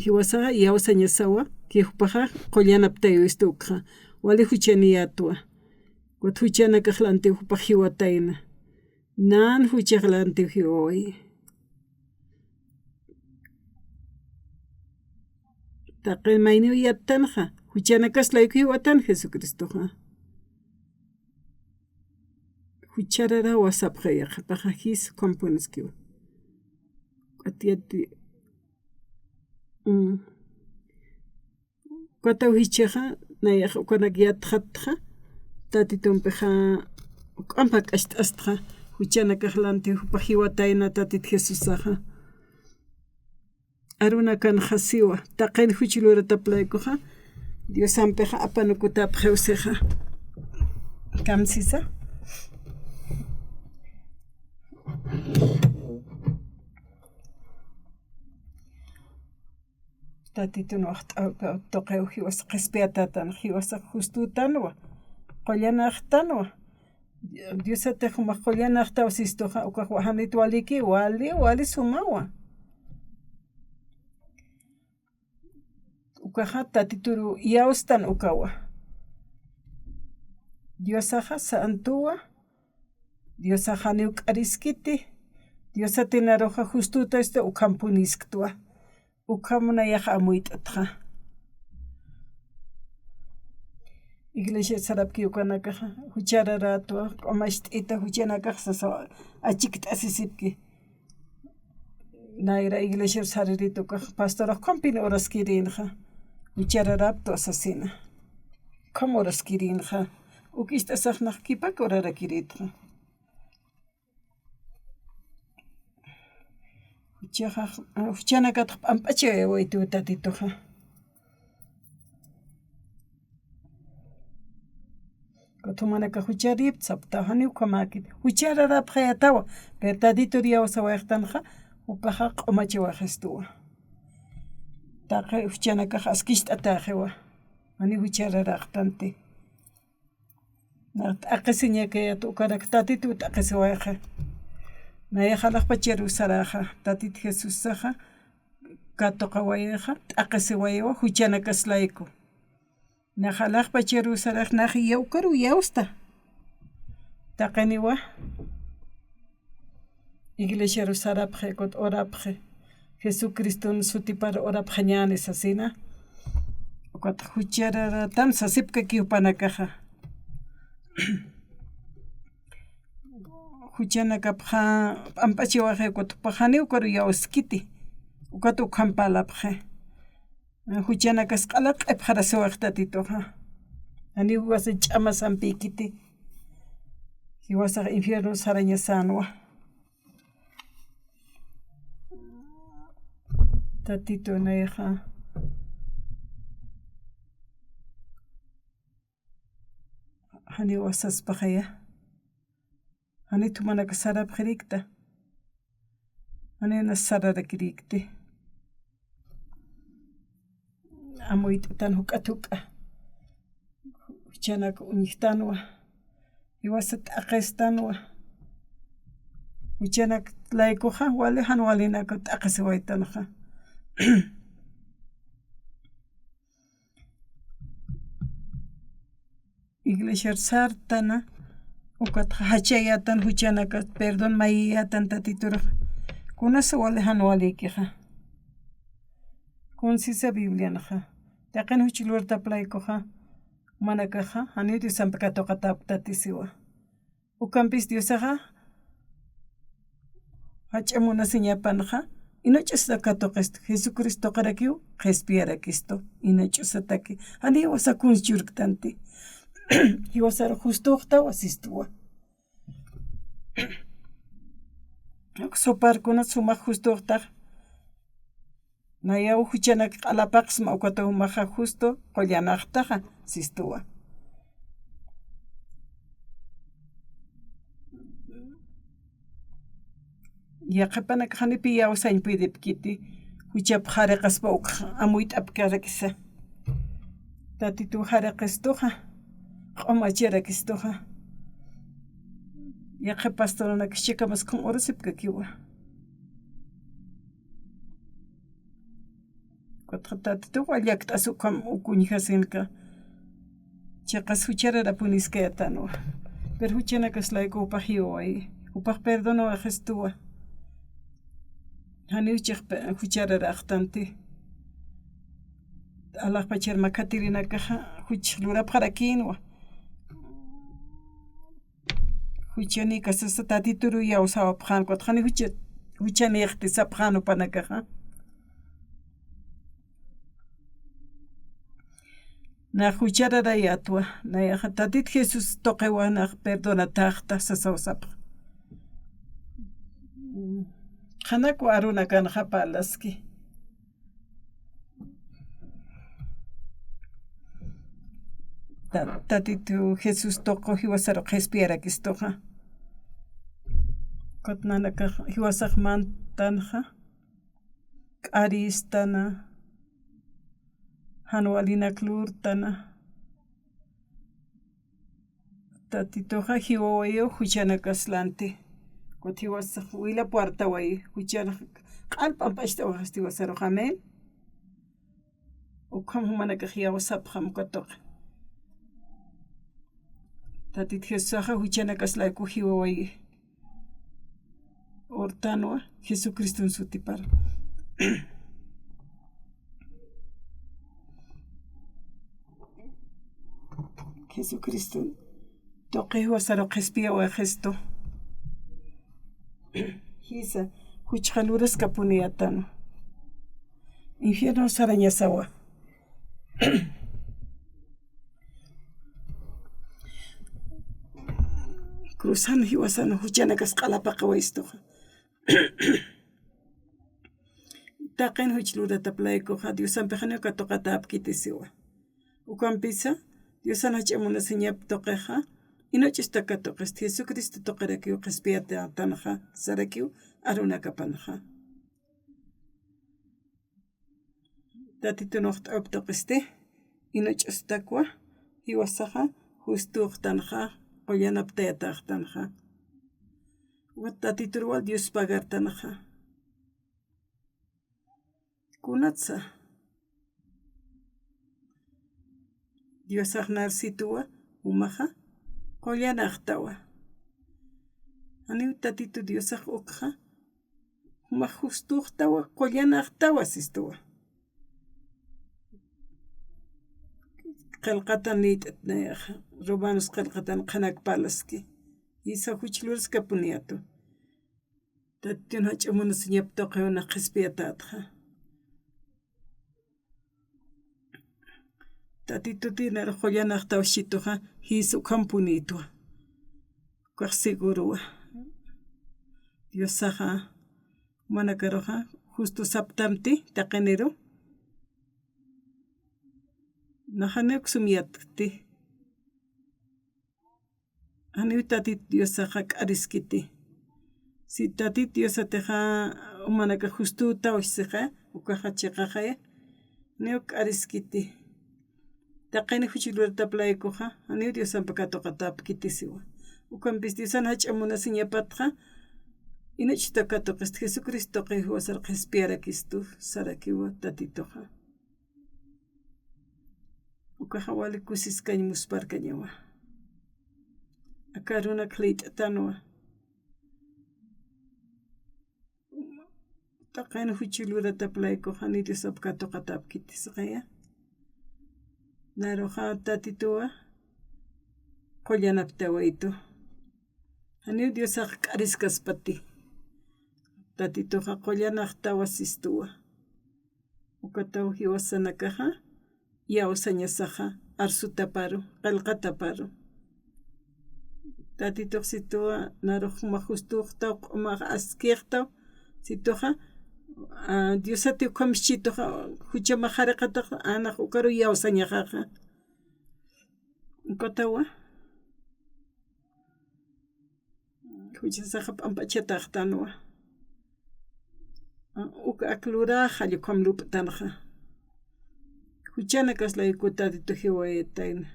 Jiwasaxa iyawsañasawa, ki jupaxa qullanaptaywistu ukxa. Wali juchaniyatwa. Kut juchanakax lantiw jupax jiwatayna. Nan juchax lantiw jiwawayi. Taqi mayniw yattanxa, juchanakas layku jiwatan Jesucristoxa. Juchararawa sapxi yaqhipaxa jis ukham puniskiwa. K'atiyati, mm. Ukataw jichhaxa, nayax ukanak yatxatxa, Tatitumpixa, juk'amp jak'acht'astxa, juchanakax lanti jupax jiwatayna Tatit Jesusaxa. Arunakanxa siwa, taqin juch luratap laykuxa, Diosampixa apanukutapxiw sixa. Kamsisa. Tatitun waxt'awkaw tuqiw jiwas qhispiyatatan, jiwasax justutanwa, qullanaqtanwa. Diosatix jumax qullanaqtaw sistuxa, ukax janit waliki, wali, wali sumawa. Ukaxa Tatituru iyawstan ukawa. Diosaxa santuwa, Diosax janiw k'ariskiti, Diosatinaruxa justuta istu ukham punisktwa, ukham nayax amuyt'atxa. Iglesia sarapki ukanakaxa, juchararatwa, q'umacht'ita juchanakax sasa achikt'asisipki. Nayra iglesiar saririt ukax, pastor, ukhampin uraskirinxa, juchararaptwa sasina. Ukham uraskirinxa, uk ist'asax nax kipak urarakiritxa. Juchaxax, juchanakatx p'amp'achawaytu Tatituxa. Kuthumanakax jucharipta saptaw, janiw ukhamäkit. Juchararapxayatawa, pero Tatitur iyawsawayxtanxa, jupaxa q'umachawaxistuwa. Taqi juchanakax askicht'atäxiwa, janiw juchararaqtanti. Nax t'aqhisiñakayät ukanak Tatitu t'aqhisiwayxi. Nayax alaxpacharu saraxa, Tatit Jesusaxa, katuqawayxa, t'aqhisiwayiwa, juchanakas layku. Nax alaxpacharu sarax, nax iyawkaru iyawsta. Taqiniwa. Iglesiaru sarapxi, kut urapxi. Jesucriston sutipar urapxañäni sasina. Ukat juchararatan sasipkaki jupanakaxa. Juchanakapxa p'amp'achiwaxi, kut jupax janiw ukaru iyawskiti. Ukat ukham parlapxi. Juchanakas q'ala q'ipxarasiwax Tatituxa. Janiw jiwasañ ch'ama sampïkiti. Jiwasax infierno sarañasänwa. Tatitu nayaxa. Janiw saspaxaya. Janit jumanakax sarapxirikta. Manayna sararakirïkti. Amuyt'atan juk'at juk'a. Juchanak uñjtanwa. Jiwasa t'aqhistanwa. Juchanak laykuxa, wali jan walinak t'aqhisiwaytanxa. Iglesiar sartana, ukatxa jachayätan juchanakas, perdón mayiyätan Tatituruxa. Kunasa wali jan walikixa. Kunsisa Biblianxa. Taqin juch lurtap laykuxa, jumanakaxa, janiw Diosampi katuqatäpktati siwa. Ukampis Diosaxa, jach'a munasiñapanxa, inach'usa katuqistu, Jesucristo tuqirakiw qhispiyarakistu, inach'usataki, janiw jiwasa kuns churktanti. Jiwasar justuxtawa sistuwa. Uk suparkunat sumax justuxtax, nayaw juchanak q'alapaqsma, ukata jumaxa justo qullanaxtaxa sistuwa. Yaqhipanakax janipi iyawsañ puyiripkiti, juchap jariqaspa uk amuyt'apkarakisa. Tatituw jariqistuxa, q'umacharakistuxa. Yaqhip pastoranakis chikamas kun urasipkakiwa. Ukatxa Tatituw wallakt'as ukham uk uñjasinka. Chiqas juchararapuniskayätanwa. Pero juchanakas layku jupax jiwawayi. Jupax perdonawayxistuwa. Janiw chiqpa juchararaxtanti. Alaxpachar makhatirinakaxa juch lurapxarakïnwa. Juchanïkasasa Tatituru iyawsäwapxän, ukatxa jani jucha, juchanïxti sapxän jupanakaxa. Nax juchararayätwa, nayaxa Tatit Jesús tuqiwa nax perdonatäxta sasaw sapxi. Qhanakwa arunakanxa parlaski. Ta-, Tatitu Jesús tuqu jiwasaru qhispiyarakistuxa. Ukat nanakax jiwasax mantanxa, k'arïstana, jan walinak lurtana. Tatituxa jiwawayiw juchanakas lanti. Ukat jiwasax wilap wartawayi, juchanax q'al p'amp'acht'awayxistu jiwasarux, amén. Ukham jumanakax iyawsapxam uka tuqi. Tatit Jesusaxa juchanakas layku jiwawayi. Urtanwa Jesucriston sutipar. Jesucriston tuqi jiwasaru qhispiyawayxistu. Jisa, juchxa luraskapuniyätanwa. Infierno sarañasawa. Cruzan jiwasan juchanakas q'alapaqiwayistuxa. Taqin juch luratap laykuxa, Diosampix janiw katuqatäpkiti siwa. Ukampisa, Diosan jach'a munasiñap tuqixa, inach'usta katuqisti, Jesucristo tuqirakiw qhispiyatätanxa, sarakiw arunakapanxa. Tatitun uñt'awip tuqisti, inach'ustakwa, jiwasaxa, justuxtanxa, qullanaptayatäxtanxa. Ukat Tatitur wal Dios pagartanxa. Kunatsa. Diosax narsituwa, jumaxa, qullanaxtawa. Janiw Tatitu Diosax ukxa, jumax justuxtawa, qullanaxtawa sistuwa. Qillqatan liyt'at nayaxa, Romanos qillqatan qhanak parlaski. Jisa juch luraskapuniyätwa. Tatitun jach'a munasiñap tuqiw nax qhispiyatätxa. Tatituti naru qullanaxtaw sisituxa, jisa ukhampunïtwa. Ukax segurowa. Diosaxa, jumanakaruxa, justo saptamti, taqiniru. Nax janiw sum yatkti. Janiw Tatit Diosaxa k'ariskiti. Si Tatit Diosatixa Umanakax justütaw sixa, ukaxa chiqaxaya, janiw k'ariskiti. Taqini juch luratap laykuxa, janiw Diosamp katuqatäpkiti siwa. Ukampis Diosan jach'a munasiñapatxa, inuch'ta katuqistu Jesucristo tuqiw jiwasar qhispiyarakistu sarakiwa Tatituxa. Ukaxa wali kusiskañ muspharkañawa. Aka arunak liyt'tanwa. Taqin juch luratap laykuxa, janiw Diosap katuqatäpkiti sixa. Naruxa Tatituwa qullanaptawayitu. Janiw Diosax k'ariskaspati. Tatituxa qullanaqtawa sistuwa. Ukataw jiwasanakaxa iyawsañasaxa arsutaparu, qillqataparu. Tatitux situwa, narux juma justüxtaw, q'umax askïxtaw, situxa, a, Diosati ukham jichhituxa, juchamax jariqatax, a, nax ukaru iyawsañaxaxa. Ukatawa. Juchasaxa p'amp'achataxtanwa. Uka ak luräxalla ukham lup'tanxa. Juchanakas layku Tatitu jiwayatayna.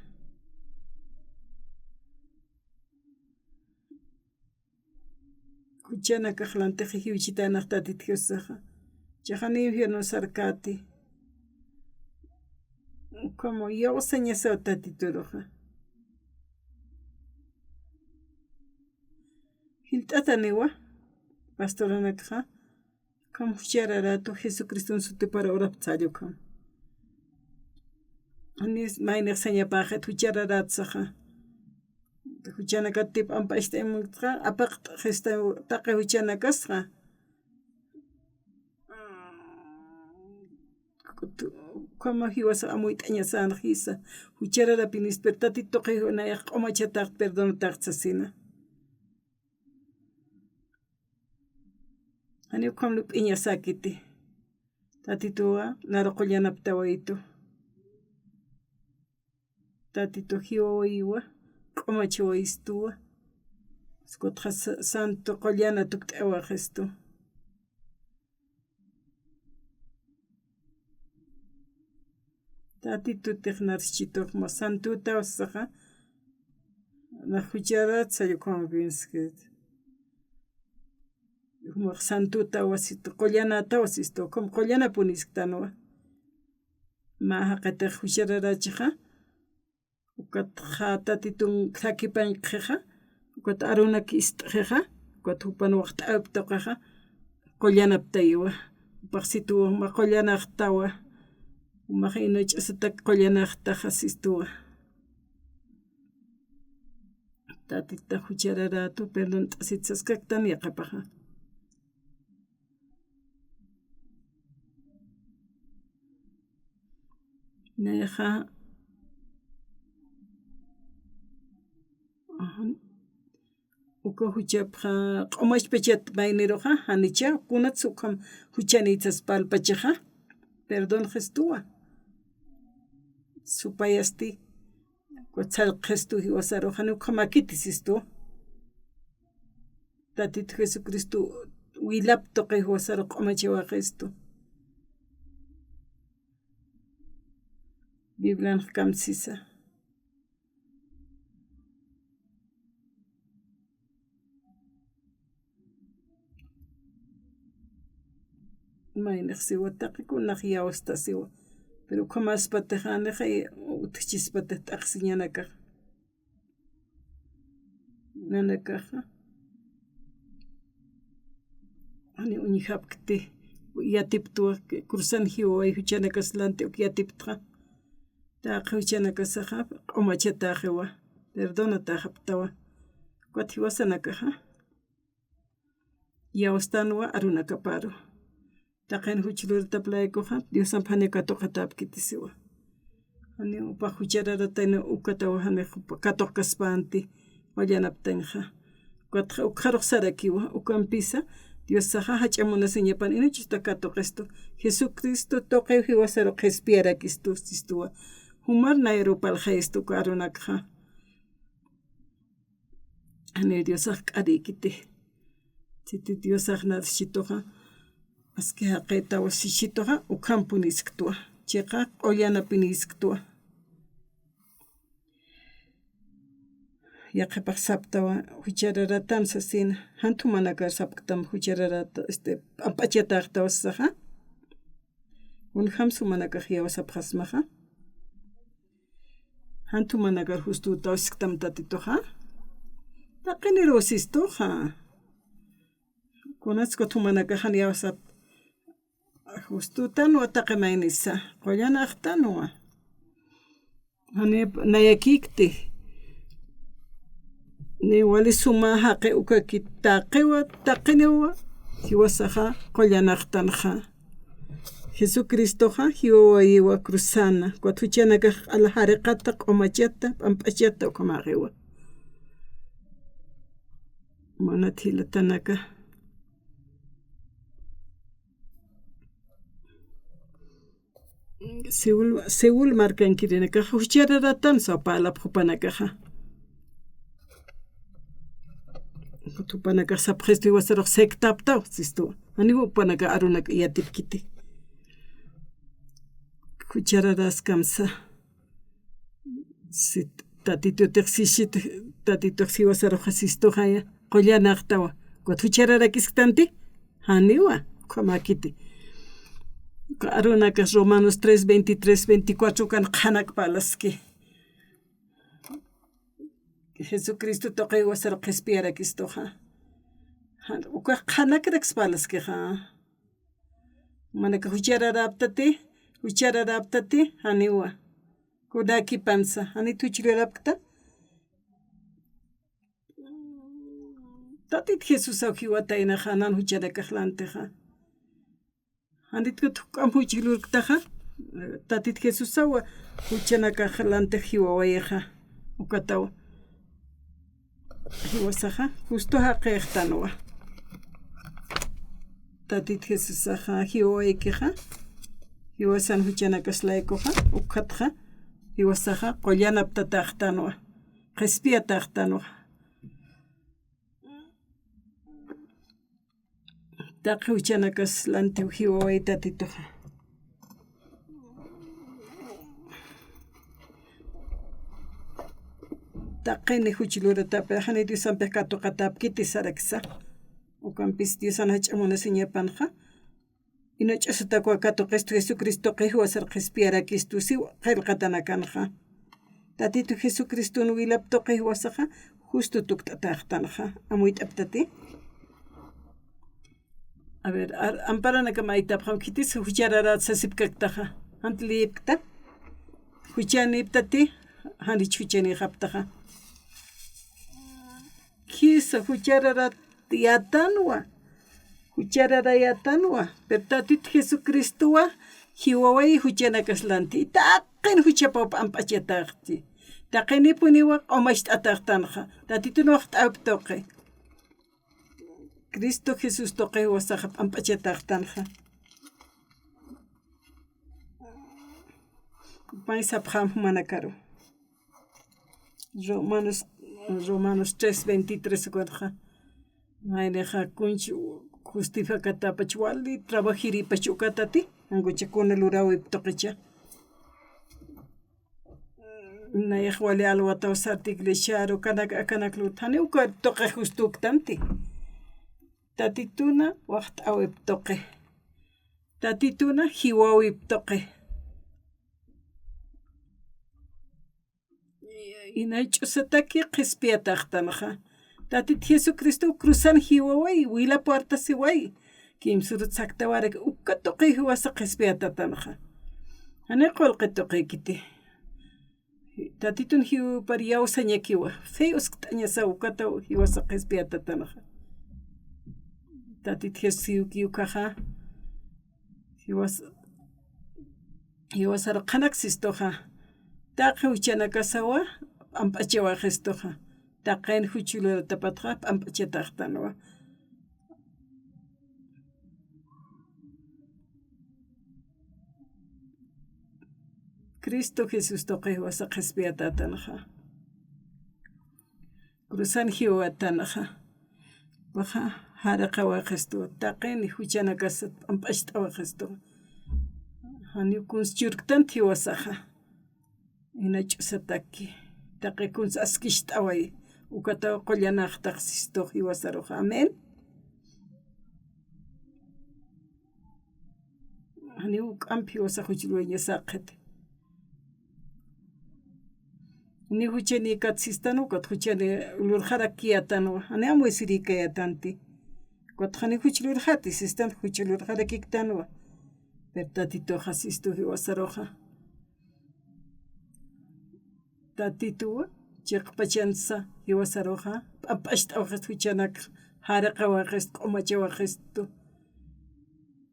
Juchanakax lantix jiwchitaynax Tatit Diosaxa. Chixa janiw infierno sarkäti. Ukhamaw iyawsañasaw Tatituruxa. Jilt'ataniwa, pastoranakxa, ukham juchararätu Jesucriston sutipar uraptsa ukham. Janiw maynix sañapäxit juchararätsaxa. Juchanakat p'amp'acht'añ munktxa, apaqt'xista taqi juchanakasxa. Ukhamaw jiwasax amuyt'añasänxa jisa. Juchararapinis, pero Tatituxa nayax q'umachataxt, perdonataxt sasina. Janiw ukham lup'iñasäkiti. Tatituwa naru qullanaptawayitu. Tatitu jiwawayiwa, q'umachawayistuwa. Uskutxa sa-, santo qullana tukt'awaxistu. Tatitutix nar jichhitux mä santutaw saxa, nax jucharätsa ukham pinskit. Jumax santutawa sistu, qullanatawa sistu, ukham qullanapunisktanwa. Mä jaqitix juchararächixa, ukatxa Tatitun sakipañkxixa, ukat arunak ist'xixa, ukat jupan waxt'äwip tuqixa, qullanaptayiwa. Jupax situwa, juma qullanaqtawa, jumax inuch'asatak qullanaqtaxa sistuwa. Tatitax juchararätu, perdont'asit saskaktan yaqhipaxa. Nayaxa, ajá, uka juchapxa q'umachpachat mayniruxa, janicha, kunats ukham juchanïtsas parlpachaxa, perdonxistuwa. Supayasti, ukat sallqxistu jiwasaruxa, janiw ukhamäkiti sistu. Tatit Jesucristo wilap tuqi jiwasarux q'umachawaxistu. Biblianx kamsisa. Maynix siwa, taqi kunax iyawstasiwa. Pero ukhamäspatix janixa utjchispatix t'aqhisiñanakax. Nanakaxa. Janiw uñjapkti, yatiptwa, cruzan jiwaway juchanakas lanti uk yatiptxa. Taqi juchanakasaxa, q'umachatäxiwa, perdonatäxaptawa. Ukat jiwasanakaxa. Iyawstanwa arunakaparu. Taqin juch luratap laykuxa, Diosamp janiw katuqatäpkiti siwa. Janiw jupax juchararatayna ukatawa janiw jupa katuqkaspänti, qullanaptañxa. Ukatxa ukxarux sarakiwa, ukampisa, Diosaxa jach'a munasiñapan inuchasta katuqistu, Jesucristo tuqiw jiwasaru qhispiyarakistu, sistuwa. Jumar nayaru parlxayistu uka arunakxa. Janiw Diosax k'arïkiti. Siti Diosax nar jichhituxa, Aski jaqitawa sisituxa, ukhampunisktuwa. Chiqa q'ullanapinisktuwa. Yaqhipax saptawa, juchararatan sasina. Jan jumanakar sapktam juchararata, este, p'amp'achataxtawa sasaxa. Kunjams jumanakax iyawsapxasmaxa. Jan jumanakar justutaw sisktam Tatituxa. Taqinirus sistuxa. Kunatsa jumanakax jan iyawsap. Justutanwa taqi maynisa, qullan axtanwa. Jani nayakikti. Ni wali suma jaqi ukakit taqiwa, taqiniwa, jiwasaxa qullan axtanxa. Jesucristoxa jiwawayiwa cruzana, ukat juchanakax q'ala jariqata, q'umachata, p'amp'achata ukhamaxiwa. Munat jilatanaka. Seúl, Seúl markankirinakaxa juchararatan saw parlapxi jupanakaxa. Jupanakax sapxistu jiwasarux sectaptaw sistuwa. Janiw jupanakax arunak yatipkiti. Juchararaskamsa. Si Tatitutix sisit, Tatitux jiwasarux sistuxaya, qullan axtawa. Ukat juchararakisktanti, janiwa, ukhamäkiti. Uka arunakax Romanos tres veintitrés, veinticuatro ukan qhanak parlaski. Jesucristo tuqi jiwasarux qhispiyarakistuxa. Jan, ukax qhanakrakis parlaskixa. Jumanakax juchararaptati, juchararaptati, janiwa. Kunakipansa, janit juchararapkta. Tatit Jesusaw jiwataynaxa, jan juchanakax lantixa. Janit kut juk'amp juch lurktaxa, Tatit Jesusaw juchanakax lantix jiwawayixa, ukataw. Jiwasaxa, justo jaqixtanwa. Tatit Jesusaxa, jiwawayikixa, jiwasan juchanakas laykuxa, ukatxa, jiwasaxa, qullanaptataxtanwa, qhispiyataxtanwa. Taqi juchanakas lantiw jiwawayi Tatituxa. Taqini juch luratapï, jani Diosampix katuqatäpkiti saraksa. Ukampis Diosan jach'a munasiñapanxa. Ina ch'usatakwa katuqistu Jesucristo tuqi jiwasar qhispiyarakistu siw qillqatanakanxa. Tatitu Jesucriston wilap tuqi jiwasaxa, justo tukt'ataxtanxa. Amuyt'aptati. A ver, ar-, amparanakam aytapxam, khitis juchararat sasipkaktaxa. Jant liyipkta. Juchaniptati, janich juchanixaptaxa. Khisa juchararat yätanwa. Juchararayatanwa. Pero Tatit Jesucristowa, jiwawayi juchanakas lanti. Taqin juchapaw p'amp'achataxti. Taqinipuniwa q'umacht'ataxtanxa. Tatitun waxt'äwip tuqi. Cristo Jesús tuqi jiwasaxa p'amp'achataxtanxa. May sapxam jumanakaru. Romanos, Romanos tres veintitrés ukanxa. Maynixa kunch justificatapach wali trabajiripach ukatati, ankucha kuna luräwip tuqicha. Nayax wali alwataw sarti iglesiaru, kanak, akanak lurtani, uka tuqi justuktanti. Tatituna waxt'äwip tuqi. Tatituna jiwäwip tuqi. Inay ch'usataki qhispiyataxtanxa. Tatit Jesucristo cruzan jiwawayi, wila puertasiwayi. Kimsürut saktawarak uka tuqi jiwasa qhispiyatatanxa. Jani qullqi tuqikiti. Tatitun jiwapar iyawsañakiwa. Fe uskt'añasaw ukataw jiwasa qhispiyatatanxa. Tatit Jesús jiwki ukaxa. Jiwas-, jiwasar qhanaksistuxa. Taqi juchanakasawa, p'amp'achawaxistuxa. Taqin juch luratapatxa, p'amp'achataxtanwa. Cristo Jesús tuqi jiwasa qhispiyatätanxa. Cruzan jiwawatanxa. Ukaxa, Jaraqawaqistu, taqin juchanakas p'amp'acht'awaqistu. Janiw kuns churktanti jiwasaxa. Ina ch'usataki. Taqi kuns askist'away. Ukataw qullanaqtaq sistu jiwasaruxa. Amén. Janiw juk'amp jiwasa juch lurañasaqiti. Ni juchanikat sistan ukat juchani lurxarakiyätanwa. Jani amuyasirïkayätanti. Ukat jani juch lurxati sistan juch lurxarakiktanwa. Pero Tatituxa sistu jiwasaruxa. Tatituwa, chiqpachansa, jiwasaruxa, p'amp'acht'awaqist juchanak, jaraqawaqist, q'umachawaqistu.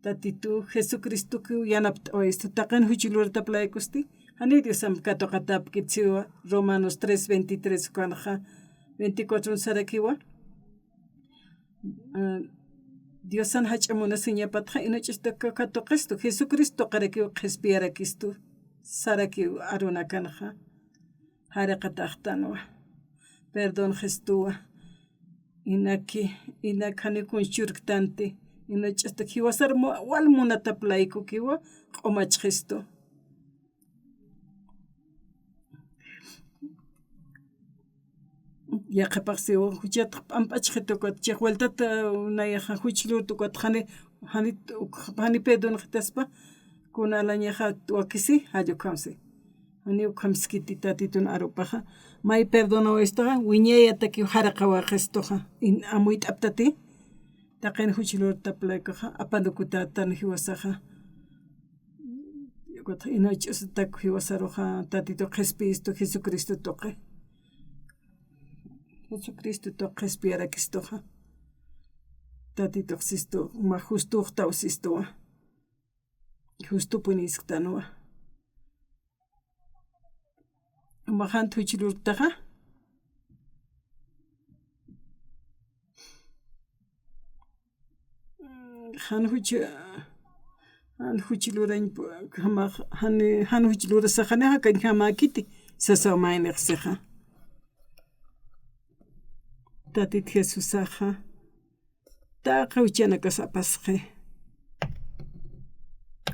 Tatitu Jesucristokiw yanapt'awayistu, taqin juch luratap laykusti, jani Diosamp katuqatäpkit siwa, Romanos tres veintitrés ukanxa, veinticuatro sarakiwa. Ah, Diosan jach'a munasiñapatxa, ina ch'ustak katuqistu, Jesucristo tuqirakiw qhispiyarakistu, sarakiw arunakanxa, jaraqataxtanwa, perdonxistuwa, inaki, inak jani kuns churktanti, ina ch'ustak jiwasar mu-, wal munatap laykukiwa, q'umachxistu. Yaqhipax siwa, juchat p'amp'achxitukat, chiq vueltata, nayaxa juch lurtukat, jani, jani, jani perdonxitaspa, kunalañaxa wakisi, jall ukhamsi. Jani ukhamskiti Tatitun arupaxa. May perdonawayistuxa, wiñayatakiw jaraqawaqistuxa. In amuyt'aptati, taqin juch lurtap laykuxa, apanukutätan jiwasaxa. Ina ch'usatak jiwasaruxa Tatitu qhispiyistu Jesucristo tuqi. Jesucristo tuqi qhispiyarakistuxa. Tatitux sistu, mä justuxtaw sistuwa. Justupunïsktanwa. Mä jan juch lurtaxa. Jan juch, jan juch lurañ, jama, jan, jan juch lurasaxa, jani jakañjamäkiti, sasaw maynix sixa. Tatit Jesusaxa, taqi juchanakas apasxi.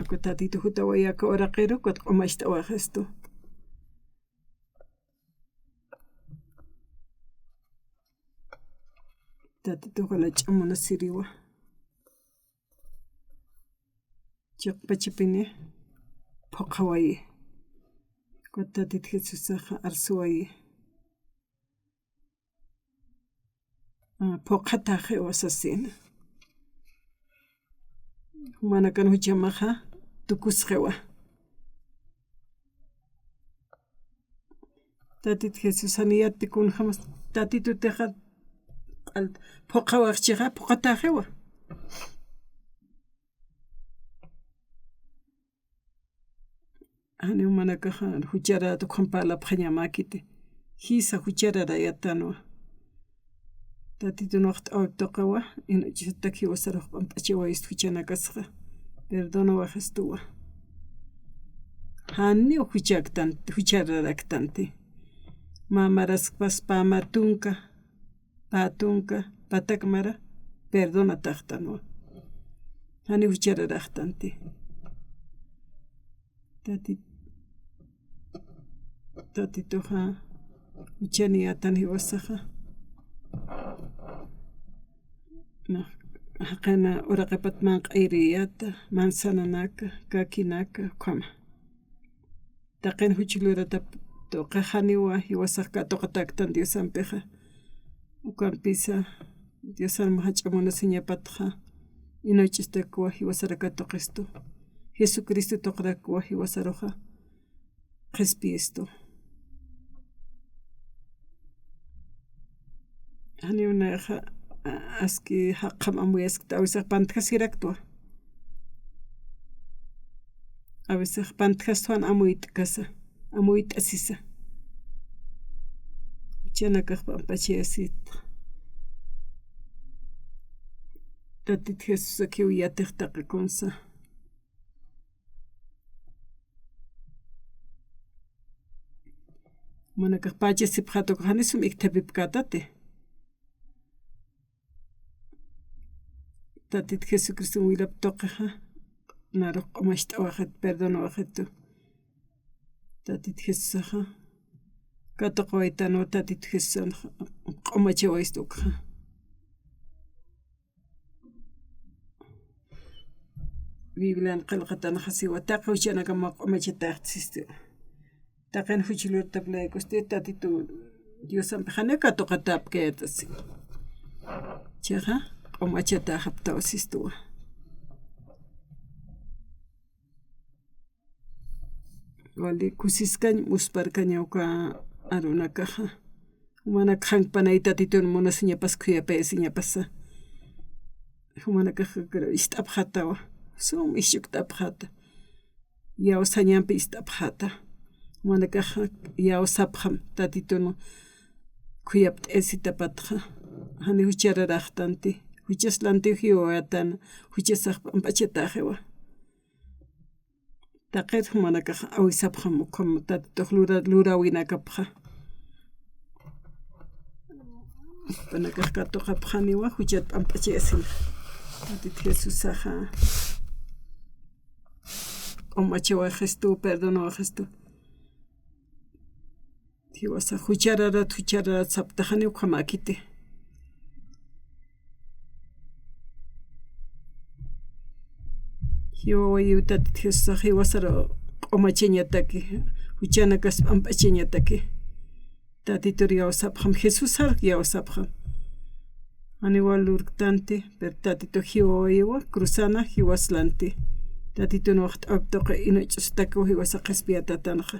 Aku Tatitu jutawayaka uraqiru, ukat q'umacht'awaqistu. Tatitux jach'a munasiriwa. Chiqpachapini phuqhawayi. Ukat Tatit Jesusaxa arsuwayi. Ah, phuqhataxiwa sasina. Jumanakan juchamaxa tukusxiwa. Tatit Jesús jani yatipkun jamas, Tatitutixa q'al-, phuqhawaxchixa, phuqhataxiwa. Janiw manakaxa jucharat ukham parlapxañamäkiti. Jisa juchararayätanwa. Tatitun waxt'awip tuqiwa, ina ch'usatak jiwasarux p'amp'achawayistu juchanakasxa. Perdonawaxistuwa. Janiw juchaktan, juchararaktanti. Mä maraspas pä mä tunka, pä tunka, patak mara, perdonataxtanwa. Janiw juchararaxtanti. Tatit-, Tatituxa, juchaniyätan jiwasaxa. Nax, jaqina uraqipat manq'iriyäta, manzananaka, kakinaka, ukhama. Taqin juch luratap tuqi janiwa jiwasax katuqatäktan Diosampixa. Ukampisa, Diosan mä jach'a munasiñapatxa, ina ch'usatakwa jiwasar katuqistu. Jesucristo tuqirakwa jiwasaruxa qhispiyistu. Janiw nayaxa, a-, aski jaqjam amuyaskta, a veces pantjasiraktwa. A veces pantjastwan amuyt'kasa, amuyt'asisa. Juchanakax p'amp'achayasita. Tatit Jesusakiw yatix taqi kunsa. Manakax pachasipxäta uka jani sum ikthapipkätati. Tatit Jesucriston wilap tuqixa, narux q'umacht'awaxit, perdonawaxitu. Tatit Jesusaxa, katuqawaytanwa Tatit Jesusanxa, q'umachawayistu ukxa. Biblian qillqatanxa siwa, taqi juchanakama q'umachataxta sistu. Taqin juch lurtap laykusti Tatitu Diosampi janiw katuqatäpkayäta si. Chiqa, q'umachatäxaptawa sistuwa. Wali kusiskañ, musparkaña uka arunakaxa. Jumanakax jankpanay Tatitun munasiñapas khuyapayasiñapasa. Jumanakax ist'apxätawa. Sum isch'ukt'apxäta. Iyawsañampi ist'apxäta. Jumanakax iyawsapxam Tatitun khuyapt'ayasitapatxa. Jani juchararaxtanti. Juchas lantiw jiwawayätana. Juchasax p'amp'achatäxiwa. Taqir jumanakax awisapxam ukham Tatitux lura-, luräwinakapxa. Jupanakax katuqapxaniwa, juchat p'amp'achayasina. Tatit Jesusaxa q'umachawaxistu, perdonawaxistu. Jiwasa juchararat, juchararat saptaxani ukhamäkiti. Jiwawayiw Tatit Jesusax jiwasar q'umachañataki, juchanakas p'amp'achañataki. Tatitur iyawsapxam, Jesusar iyawsapxam. Janiw lurktanti, pero Tatitu jiwawayiwa, cruzana jiwas lanti. Tatitun waxt'äwip tuqi inach'ustakiw jiwasa qhispiyatätanxa.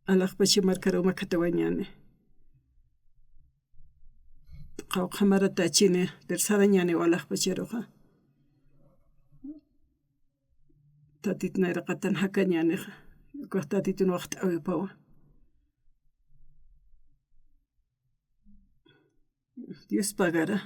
Alaxpacha markaruw makhathawañäni. Qawqha maratächini, pero sarañäniw alaxpacharuxa. Tatit nayraqatan jakañänixa. Ukax Tatitun waxt'äwipawa. Dios pagara.